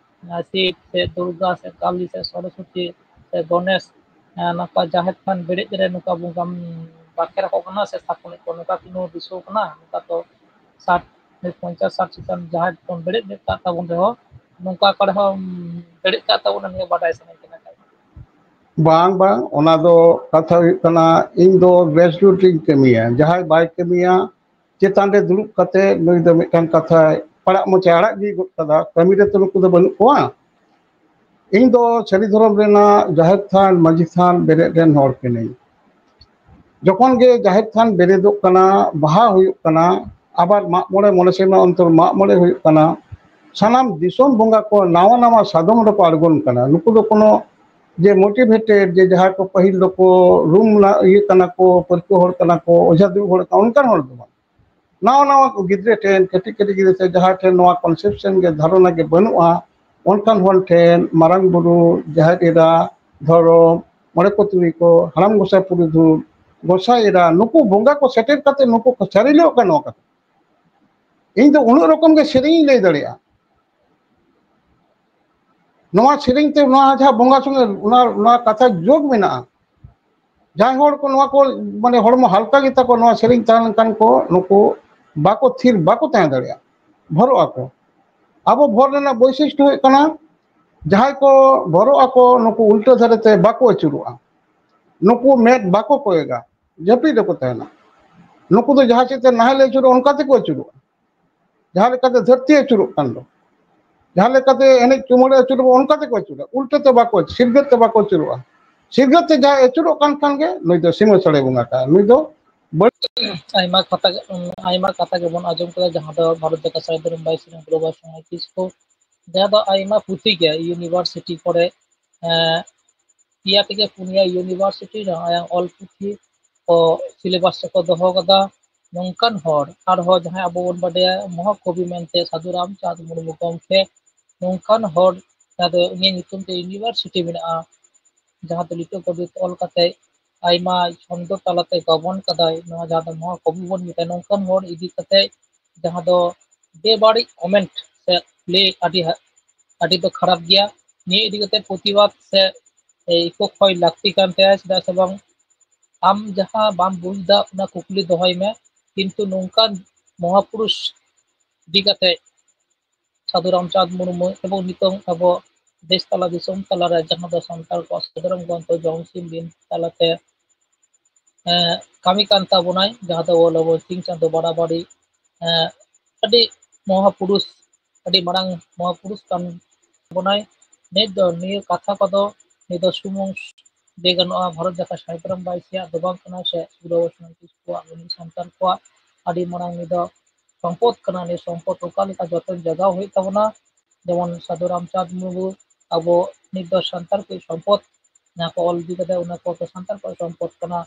ᱟᱸ, ᱥᱤᱵ ᱥᱮ ᱫᱩᱨᱜᱟ ᱥᱮ ᱠᱟᱞᱤ ᱥᱮ ᱥᱚᱨᱚᱥᱚᱛᱤ ᱥᱮ ᱜᱚᱱᱮᱥ, ᱟᱸ, ᱱᱚᱝᱠᱟ ᱡᱟᱦᱮᱨ ᱛᱷᱟᱱ ᱵᱮᱨᱮᱫ ᱨᱮ ᱱᱚᱝᱠᱟ ᱵᱚᱸᱜᱟᱢ ᱵᱟᱠᱷᱮᱲ ᱟᱠᱚ ᱠᱟᱱᱟ ᱥᱮ ᱛᱷᱟᱯᱚᱱᱮᱫ ᱠᱚᱣᱟ, ᱱᱚᱝᱠᱟ ᱠᱳᱱᱳ ᱫᱤᱥᱟᱹ ᱠᱟᱱᱟ? ᱱᱚᱝᱠᱟ ᱛᱚ ᱥᱟᱴ, ᱯᱚᱧᱪᱟᱥ ᱥᱟᱴ ᱪᱮᱛᱟᱱ ᱡᱟᱦᱟᱸᱭ ᱵᱚᱱ ᱵᱮᱨᱮᱫ ᱞᱮᱫ ᱠᱟᱜ ᱛᱟᱵᱚᱱ ᱨᱮᱦᱚᱸ, ᱱᱚᱝᱠᱟ ᱚᱠᱟ ᱨᱮᱦᱚᱸ ᱵᱮᱨᱮᱫ ᱠᱟᱜ ᱛᱟᱵᱚᱱᱟ, ᱱᱤᱭᱟᱹ ᱵᱟᱰᱟᱭ ᱥᱟᱱᱟᱧ ᱠᱟᱱᱟ᱾ ᱵᱟᱝ, ᱵᱟᱝ, ᱚᱱᱟ ᱫᱚ ᱠᱟᱛᱷᱟ ᱦᱩᱭᱩᱜ ᱠᱟᱱᱟ, ᱤᱧ ᱫᱚ ᱜᱨᱮᱥᱨᱩᱴ ᱨᱤᱧ ᱠᱟᱹᱢᱤᱭᱟ᱾ ᱡᱟᱦᱟᱸᱭ ᱵᱟᱭ ᱠᱟᱹᱢᱤᱭᱟ, ᱪᱮᱛᱟᱱ ᱨᱮ ᱫᱩᱲᱩᱵ ᱠᱟᱛᱮ ᱱᱩᱭ ᱫᱚ ᱢᱤᱫᱴᱟᱝ ᱠᱟᱛᱷᱟᱭ ᱯᱟᱲᱟᱜ ᱢᱚᱪᱟ ᱟᱲᱟᱜ ᱜᱤᱰᱤ ᱜᱚᱫ ᱠᱟᱫᱟ᱾ ᱠᱟᱹᱢᱤ ᱨᱮᱛᱚ ᱱᱩᱠᱩ ᱫᱚ ᱵᱟᱹᱱᱩᱜ ᱠᱚᱣᱟ᱾ ᱤᱧ ᱫᱚ ᱥᱟᱹᱨᱤ ᱫᱷᱚᱨᱚᱢ ᱨᱮᱱᱟᱜ ᱡᱟᱦᱮᱨ ᱛᱷᱟᱱ, ᱢᱟᱹᱡᱷᱤ ᱛᱷᱟᱱ ᱵᱮᱨᱮᱫ ᱨᱮᱱ ᱦᱚᱲ ᱠᱟᱹᱱᱟᱹᱧ᱾ ᱡᱚᱠᱷᱚᱱ ᱜᱮ ᱡᱟᱦᱮᱨ ᱛᱷᱟᱱ ᱵᱮᱨᱮᱫᱚᱜ ᱠᱟᱱᱟ, ᱵᱟᱦᱟ ᱦᱩᱭᱩᱜ ᱠᱟᱱᱟ, ᱟᱵᱟᱨ ᱢᱟᱜ ᱢᱚᱬᱮ, ᱢᱚᱬᱮ ᱥᱮᱨᱢᱟ ᱚᱱᱛᱚᱨ ᱢᱟᱜ ᱢᱚᱬᱮ ᱦᱩᱭᱩᱜ ᱠᱟᱱᱟ, ᱥᱟᱱᱟᱢ ᱫᱤᱥᱚᱢ ᱵᱚᱸᱜᱟ ᱠᱚ ᱱᱟᱣᱟ ᱱᱟᱣᱟ ᱥᱟᱫᱚᱢ ᱨᱮᱠᱚ ᱟᱬᱜᱚᱱ ᱠᱟᱱᱟ᱾ ᱱᱩᱠᱩ ᱫᱚ ᱠᱳᱱᱳ ᱡᱮ ᱢᱳᱴᱤᱵᱷᱮᱴᱮᱰ, ᱡᱮ ᱡᱟᱦᱟᱸᱭ ᱠᱚ ᱯᱟᱹᱦᱤᱞ ᱫᱚᱠᱚ ᱨᱩᱢ ᱨᱮᱱᱟᱜ ᱤᱭᱟᱹ ᱠᱟᱱᱟ ᱠᱚ, ᱯᱟᱹᱨᱠᱟᱹᱣ ᱦᱚᱲ ᱠᱟᱱᱟ ᱠᱚ, ᱚᱡᱷᱟ ᱫᱩᱲᱩᱵ ᱦᱚᱲ ᱠᱟᱱᱟ, ᱚᱱᱠᱟᱱ ᱦᱚᱲ ᱫᱚ ᱵᱟᱝ᱾ ᱱᱟᱣᱟ ᱱᱟᱣᱟ ᱠᱚ ᱜᱤᱫᱽᱨᱟᱹ ᱴᱷᱮᱱ, ᱠᱟᱹᱴᱤᱡ ᱠᱟᱹᱴᱤᱡ ᱜᱤᱫᱽᱨᱟᱹ ᱴᱷᱮᱱ ᱡᱟᱦᱟᱸᱭ ᱴᱷᱮᱱ ᱱᱚᱣᱟ ᱠᱚᱱᱥᱮᱯᱥᱚᱱ ᱜᱮ, ᱫᱷᱟᱨᱚᱱᱟ ᱜᱮ ᱵᱟᱹᱱᱩᱜᱼᱟ, ᱚᱱᱠᱟᱱ ᱦᱚᱲ ᱴᱷᱮᱱ ᱢᱟᱨᱟᱝ ᱵᱩᱨᱩ, ᱡᱟᱦᱮᱨ ᱮᱨᱟ, ᱫᱷᱚᱨᱚᱢ, ᱢᱚᱬᱮ ᱠᱚ ᱛᱩᱨᱩᱭ ᱠᱚ, ᱦᱟᱲᱟᱢ ᱜᱚᱸᱥᱟᱭ ᱯᱩᱨᱩᱫᱷᱩᱞ, ᱜᱚᱸᱥᱟᱭ ᱮᱨᱟ, ᱱᱩᱠᱩ ᱵᱚᱸᱜᱟ ᱠᱚ ᱥᱮᱴᱮᱨ ᱠᱟᱛᱮ ᱱᱩᱠᱩ ᱠᱚ ᱥᱟᱹᱨᱤ ᱞᱮ ᱚᱠᱟ ᱱᱚᱣᱟ ᱠᱟᱛᱷᱟ᱾ ᱤᱧ ᱫᱚ ᱩᱱᱟᱹᱜ ᱨᱚᱠᱚᱢ ᱜᱮ ᱥᱮᱨᱮᱧ ᱤᱧ ᱞᱟᱹᱭ ᱫᱟᱲᱮᱭᱟᱜᱼᱟ᱾ ᱱᱚᱣᱟ ᱥᱮᱨᱮᱧ ᱛᱮ ᱱᱚᱣᱟ ᱡᱟᱦᱟᱸ ᱵᱚᱸᱜᱟ ᱥᱚᱸᱜᱮ ᱚᱱᱟ, ᱱᱚᱣᱟ ᱠᱟᱛᱷᱟ ᱡᱳᱜᱽ ᱢᱮᱱᱟᱜᱼᱟ᱾ ᱡᱟᱦᱟᱸᱭ ᱦᱚᱲ ᱠᱚ ᱱᱚᱣᱟ ᱠᱚ ᱢᱟᱱᱮ ᱦᱚᱲᱢᱚ ᱦᱟᱞᱠᱟ ᱜᱮᱛᱟ ᱠᱚ, ᱱᱚᱣᱟ ᱥᱮᱨᱮᱧ ᱛᱟᱦᱮᱸ ᱞᱮᱱᱠᱷᱟᱱ ᱠᱚ ᱱᱩᱠᱩ ᱵᱟᱠᱚ ᱛᱷᱤᱨ, ᱵᱟᱠᱚ ᱛᱟᱦᱮᱸ ᱫᱟᱲᱮᱭᱟᱜᱼᱟ, ᱵᱷᱚᱨᱚᱜ ᱟᱠᱚ᱾ ᱟᱵᱚ ᱵᱷᱚᱨ ᱨᱮᱱᱟᱜ ᱵᱳᱭᱥᱤᱥᱴᱚ ᱦᱩᱭᱩᱜ ᱠᱟᱱᱟ, ᱡᱟᱦᱟᱸᱭ ᱠᱚ ᱵᱷᱚᱨᱚᱜ ᱟᱠᱚ ᱱᱩᱠᱩ ᱩᱞᱴᱟᱹ ᱫᱷᱟᱨᱮ ᱛᱮ ᱵᱟᱠᱚ ᱟᱹᱪᱩᱨᱚᱜᱼᱟ, ᱱᱩᱠᱩ ᱢᱮᱫ ᱵᱟᱠᱚ ᱠᱚᱭᱚᱜᱟ, ᱡᱟᱹᱯᱤᱫ ᱨᱮᱠᱚ ᱛᱟᱦᱮᱱᱟ᱾ ᱱᱩᱠᱩ ᱫᱚ ᱡᱟᱦᱟᱸ ᱥᱮᱫ ᱛᱮ ᱱᱟᱦᱮᱞ ᱟᱹᱪᱩᱨᱚᱜᱼᱟ ᱚᱱᱠᱟ ᱛᱮᱠᱚ ᱟᱹᱪᱩᱨᱚᱜᱼᱟ᱾ ᱡᱟᱦᱟᱸ ᱞᱮᱠᱟᱛᱮ ᱫᱷᱟᱹᱨᱛᱤ ᱟᱹᱪᱩᱨᱚᱜ ᱠᱟᱱ ᱫᱚ, ᱡᱟᱦᱟᱸ ᱞᱮᱠᱟᱛᱮ ᱮᱱᱮᱡ ᱪᱩᱢᱟᱹᱲᱟ ᱟᱹᱪᱩᱨᱚᱜᱼᱟ ᱚᱱᱠᱟ ᱛᱮᱠᱚ ᱟᱹᱪᱩᱨᱚᱜᱼᱟ, ᱩᱞᱴᱟᱹ ᱛᱮ ᱵᱟᱠᱚ, ᱥᱤᱨᱜᱟᱹᱫ ᱛᱮ ᱵᱟᱠᱚ ᱟᱹᱪᱩᱨᱚᱜᱼᱟ᱾ ᱥᱤᱨᱜᱟᱹᱫ ᱛᱮ ᱡᱟᱦᱟᱸᱭ ᱟᱹᱪᱩᱨᱚᱜ ᱠᱟᱱ ᱠᱷᱟᱱ ᱜᱮ ᱱᱩᱭ ᱫᱚ ᱥᱤᱢᱟᱹ ᱥᱟᱹᱲᱮ ᱵᱚᱸᱜᱟ ᱠᱟᱱᱟ, ᱱᱩᱭ ᱫᱚ ᱵᱟᱹᱲᱤᱡ᱾ ᱟᱭᱢᱟ ᱠᱟᱛᱷᱟ ᱜᱮ, ᱟᱭᱢᱟ ᱠᱟᱛᱷᱟ ᱜᱮᱵᱚᱱ ᱟᱸᱡᱚᱢ ᱠᱮᱫᱟ, ᱡᱟᱦᱟᱸ ᱫᱚ ᱵᱷᱟᱨᱚᱛ ᱡᱟᱠᱟᱛ ᱥᱟᱹᱫᱷᱩ ᱨᱟᱢ ᱵᱟᱭ ᱥᱤᱝ ᱜᱞᱳᱵᱟᱞ ᱥᱚᱢᱟᱡᱽ ᱛᱤᱥ ᱠᱚ, ᱡᱟᱦᱟᱸ ᱫᱚ ᱟᱭᱢᱟ ᱯᱩᱛᱷᱤ ᱜᱮ ᱤᱭᱩᱱᱤᱵᱷᱟᱨᱥᱤᱴᱤ ᱠᱚᱨᱮ, ᱮᱸ, ᱯᱮᱭᱟ ᱛᱷᱮᱠᱮ ᱯᱩᱱᱭᱟ ᱤᱭᱩᱱᱤᱵᱷᱟᱨᱥᱤᱴᱤ ᱨᱮ ᱟᱭᱟᱜ ᱚᱞ ᱯᱩᱛᱷᱤ ᱠᱚ ᱥᱤᱞᱮᱵᱟᱥ ᱨᱮᱠᱚ ᱫᱚᱦᱚ ᱠᱟᱫᱟ᱾ ᱱᱚᱝᱠᱟᱱ ᱦᱚᱲ ᱟᱨᱦᱚᱸ ᱡᱟᱦᱟᱸᱭ ᱟᱵᱚ ᱵᱚᱱ ᱵᱟᱰᱟᱭᱟ ᱢᱚᱦᱟᱠᱚᱵᱤ ᱢᱮᱱᱛᱮ ᱥᱟᱹᱫᱷᱩ ᱨᱟᱢᱪᱟᱸᱫᱽ ᱢᱩᱨᱢᱩ ᱜᱚᱢᱠᱮ, ᱱᱚᱝᱠᱟᱱ ᱦᱚᱲ ᱡᱟᱦᱟᱸ ᱫᱚ ᱩᱱᱤᱭᱟᱜ ᱧᱩᱛᱩᱢ ᱛᱮ ᱤᱭᱩᱱᱤᱵᱷᱟᱨᱥᱤᱴᱤ ᱢᱮᱱᱟᱜᱼᱟ, ᱡᱟᱦᱟᱸ ᱫᱚ ᱞᱤᱴᱟᱹ ᱜᱳᱰᱮᱛ ᱚᱞ ᱠᱟᱛᱮ ᱟᱭᱢᱟ ᱪᱷᱚᱱᱫᱚ ᱛᱟᱞᱟᱛᱮ ᱜᱟᱵᱟᱱ ᱠᱟᱫᱟᱭ, ᱱᱚᱣᱟ ᱡᱟᱦᱟᱸ ᱫᱚ ᱢᱚᱦᱟᱠᱚᱵᱤ ᱵᱚᱱ ᱢᱮᱛᱟᱭᱟ, ᱱᱚᱝᱠᱟᱱ ᱦᱚᱲ ᱤᱫᱤ ᱠᱟᱛᱮ ᱡᱟᱦᱟᱸ ᱫᱚ ᱵᱮᱵᱟᱹᱲᱤᱡ ᱠᱚᱢᱮᱱᱴ ᱥᱮ ᱞᱟᱹᱭ ᱟᱹᱰᱤ ᱦᱟ-, ᱟᱹᱰᱤ ᱫᱚ ᱠᱷᱟᱨᱟᱯ ᱜᱮᱭᱟ᱾ ᱱᱤᱭᱟᱹ ᱤᱫᱤ ᱠᱟᱛᱮ ᱯᱨᱚᱛᱤᱵᱟᱫ ᱥᱮ ᱤᱠᱳ ᱠᱷᱚᱭ ᱞᱟᱹᱠᱛᱤ ᱠᱟᱱ ᱛᱟᱭᱟ, ᱪᱮᱫᱟᱜ ᱥᱮ ᱵᱟᱝ ᱟᱢ ᱡᱟᱦᱟᱸ ᱵᱟᱢ ᱵᱩᱡᱽ ᱫᱟ ᱚᱱᱟ ᱠᱩᱠᱞᱤ ᱫᱚᱦᱚᱭ ᱢᱮ, ᱠᱤᱱᱛᱩ ᱱᱚᱝᱠᱟᱱ ᱢᱚᱦᱟᱯᱩᱨᱩᱥ ᱤᱫᱤ ᱠᱟᱛᱮ ᱥᱟᱹᱫᱷᱩ ᱨᱟᱢᱪᱟᱸᱫᱽ ᱢᱩᱨᱢᱩ ᱮᱵᱚᱝ ᱱᱤᱛᱚᱝ ᱟᱵᱚ ᱫᱮᱥ ᱛᱟᱞᱟ ᱫᱤᱥᱚᱢ ᱛᱟᱞᱟᱨᱮ ᱡᱟᱦᱟᱸ ᱫᱚ ᱥᱟᱱᱛᱟᱲ ᱠᱚᱣᱟᱜ ᱥᱟᱫᱷᱟᱨᱚᱱ ᱜᱚᱱᱛᱚ ᱡᱚᱢᱥᱤᱢ ᱵᱤᱱ ᱛᱟᱞᱟᱛᱮ, ᱮᱸ, ᱠᱟᱹᱢᱤ ᱠᱟᱱ ᱛᱟᱵᱚᱱᱟᱭ, ᱡᱟᱦᱟᱸ ᱫᱚ ᱚᱞ ᱟᱵᱚ ᱥᱤᱧ ᱪᱟᱸᱫᱳ ᱵᱟᱲᱟᱵᱟᱲᱤ, ᱮᱸ, ᱟᱹᱰᱤ ᱢᱚᱦᱟᱯᱩᱨᱩᱥ, ᱟᱹᱰᱤ ᱢᱟᱨᱟᱝ ᱢᱚᱦᱟᱯᱩᱨᱩᱥ ᱠᱟᱱ ᱛᱟᱵᱚᱱᱟᱭ᱾ ᱱᱤᱛ ᱫᱚ ᱱᱤᱭᱟᱹ ᱠᱟᱛᱷᱟ ᱠᱚᱫᱚ ᱱᱤᱛ ᱫᱚ ᱥᱩᱢᱩᱝ ᱞᱟᱹᱭ ᱜᱟᱱᱚᱜᱼᱟ ᱵᱷᱟᱨᱚᱛ ᱡᱟᱠᱟᱛ ᱥᱟᱹᱫᱷᱩ ᱨᱟᱢ ᱵᱟᱭᱥᱤᱭᱟᱜ ᱫᱚ ᱵᱟᱝ ᱠᱟᱱᱟ, ᱥᱮ ᱥᱩᱨᱟᱵᱚᱥ ᱠᱚᱣᱟᱜ, ᱩᱱᱤ ᱥᱟᱱᱛᱟᱲ ᱠᱚᱣᱟᱜ ᱟᱹᱰᱤ ᱢᱟᱨᱟᱝ ᱱᱤᱛ ᱫᱚ ᱥᱚᱢᱯᱚᱫ ᱠᱟᱱᱟ᱾ ᱱᱤᱭᱟᱹ ᱥᱚᱢᱯᱚᱫ ᱚᱠᱟ ᱞᱮᱠᱟ ᱡᱚᱛᱚᱱ ᱡᱚᱜᱟᱣ ᱦᱩᱭᱩᱜ ᱛᱟᱵᱚᱱᱟ, ᱡᱮᱢᱚᱱ ᱥᱟᱹᱫᱷᱩ ᱨᱟᱢᱪᱟᱸᱫᱽ ᱢᱩᱨᱢᱩ ᱟᱵᱚ ᱱᱤᱛ ᱫᱚ ᱥᱟᱱᱛᱟᱲ ᱠᱚ ᱥᱚᱢᱯᱚᱫ, ᱡᱟᱦᱟᱸ ᱠᱚ ᱚᱞ ᱤᱫᱤ ᱠᱟᱛᱮ ᱚᱱᱟ ᱠᱚ ᱥᱟᱱᱛᱟᱲ ᱠᱚᱣᱟᱜ ᱥᱚᱢᱯᱚᱫ ᱠᱟᱱᱟ᱾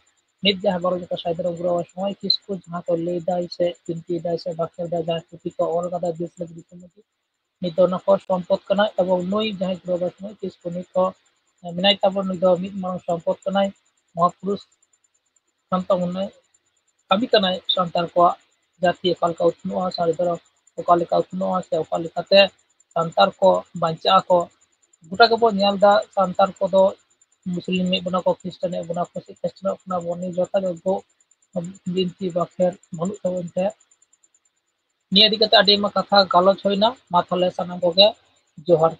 ᱱᱤᱛ ᱡᱟᱦᱟᱸ ᱵᱟᱨᱚ ᱡᱟᱠᱟᱛ ᱥᱟᱹᱫᱷᱩ ᱨᱟᱢ ᱜᱩᱨᱩ ᱥᱚᱢᱚᱭ ᱠᱤᱥᱠᱩ ᱡᱟᱦᱟᱸ ᱠᱚ ᱞᱟᱹᱭ ᱫᱟᱭ ᱥᱮ ᱪᱤᱱᱛᱟᱹᱭ ᱫᱟᱭ ᱥᱮ ᱵᱟᱠᱷᱮᱲ ᱫᱟᱭ, ᱡᱟᱦᱟᱸ ᱯᱩᱛᱷᱤ ᱠᱚ ᱚᱞ ᱠᱟᱫᱟ ᱫᱮᱥ ᱞᱟᱹᱜᱤᱫ ᱫᱤᱥᱚᱢ ᱞᱟᱹᱜᱤᱫ, ᱱᱤᱛ ᱫᱚ ᱚᱱᱟ ᱠᱚ ᱥᱚᱢᱯᱚᱫ ᱠᱟᱱᱟ᱾ ᱮᱵᱚᱝ ᱱᱩᱭ ᱡᱟᱦᱟᱸᱭ ᱜᱩᱨᱩ ᱥᱚᱢᱚᱭ ᱠᱤᱥᱠᱩ ᱱᱤᱛ ᱦᱚᱸ ᱢᱮᱱᱟᱭ ᱛᱟᱵᱚᱱ, ᱱᱩᱭ ᱫᱚ ᱢᱤᱫ ᱢᱟᱨᱟᱝ ᱥᱚᱢᱯᱚᱫ ᱠᱟᱱᱟᱭ᱾ ᱢᱚᱦᱟᱯᱩᱨᱩᱥ ᱥᱟᱱᱛᱟᱲ ᱢᱟᱱᱮ ᱠᱟᱹᱢᱤ ᱠᱟᱱᱟᱭ ᱥᱟᱱᱛᱟᱲ ᱠᱚᱣᱟᱜ ᱡᱟᱹᱛᱤ ᱚᱠᱟ ᱞᱮᱠᱟ ᱩᱛᱱᱟᱹᱜᱼᱟ, ᱥᱟᱹᱨᱤ ᱫᱷᱚᱨᱚᱢ ᱚᱠᱟ ᱞᱮᱠᱟ ᱩᱛᱱᱟᱹᱜᱼᱟ, ᱥᱮ ᱚᱠᱟ ᱞᱮᱠᱟᱛᱮ ᱥᱟᱱᱛᱟᱲ ᱠᱚ ᱵᱟᱧᱪᱟᱜ ᱟᱠᱚ᱾ ᱜᱚᱴᱟ ᱜᱮᱵᱚᱱ ᱧᱮᱞ ᱮᱫᱟ ᱥᱟᱱᱛᱟᱲ ᱠᱚᱫᱚ ᱢᱩᱥᱞᱤᱢ ᱮᱫ ᱵᱚᱱᱟ ᱠᱚ, ᱠᱷᱨᱤᱥᱴᱟᱱ ᱮᱫ ᱵᱚᱱᱟ ᱠᱚ, ᱥᱮ ᱠᱷᱨᱤᱥᱴᱟᱱᱚᱜ ᱠᱟᱱᱟ ᱵᱚᱱ, ᱱᱤᱭᱟᱹ ᱡᱚᱛᱚ ᱜᱮ ᱵᱤᱱᱛᱤ ᱵᱟᱠᱷᱮᱲ ᱵᱟᱹᱱᱩᱜ ᱛᱟᱵᱚᱱ ᱛᱮ ᱱᱤᱭᱟᱹ ᱤᱫᱤ ᱠᱟᱛᱮ ᱟᱹᱰᱤ ᱟᱭᱢᱟ ᱠᱟᱛᱷᱟ ᱜᱟᱞᱚᱪ ᱦᱩᱭᱱᱟ᱾ ᱢᱟ ᱛᱟᱦᱚᱞᱮ ᱥᱟᱱᱟᱢ ᱠᱚᱜᱮ ᱡᱚᱦᱟᱨ᱾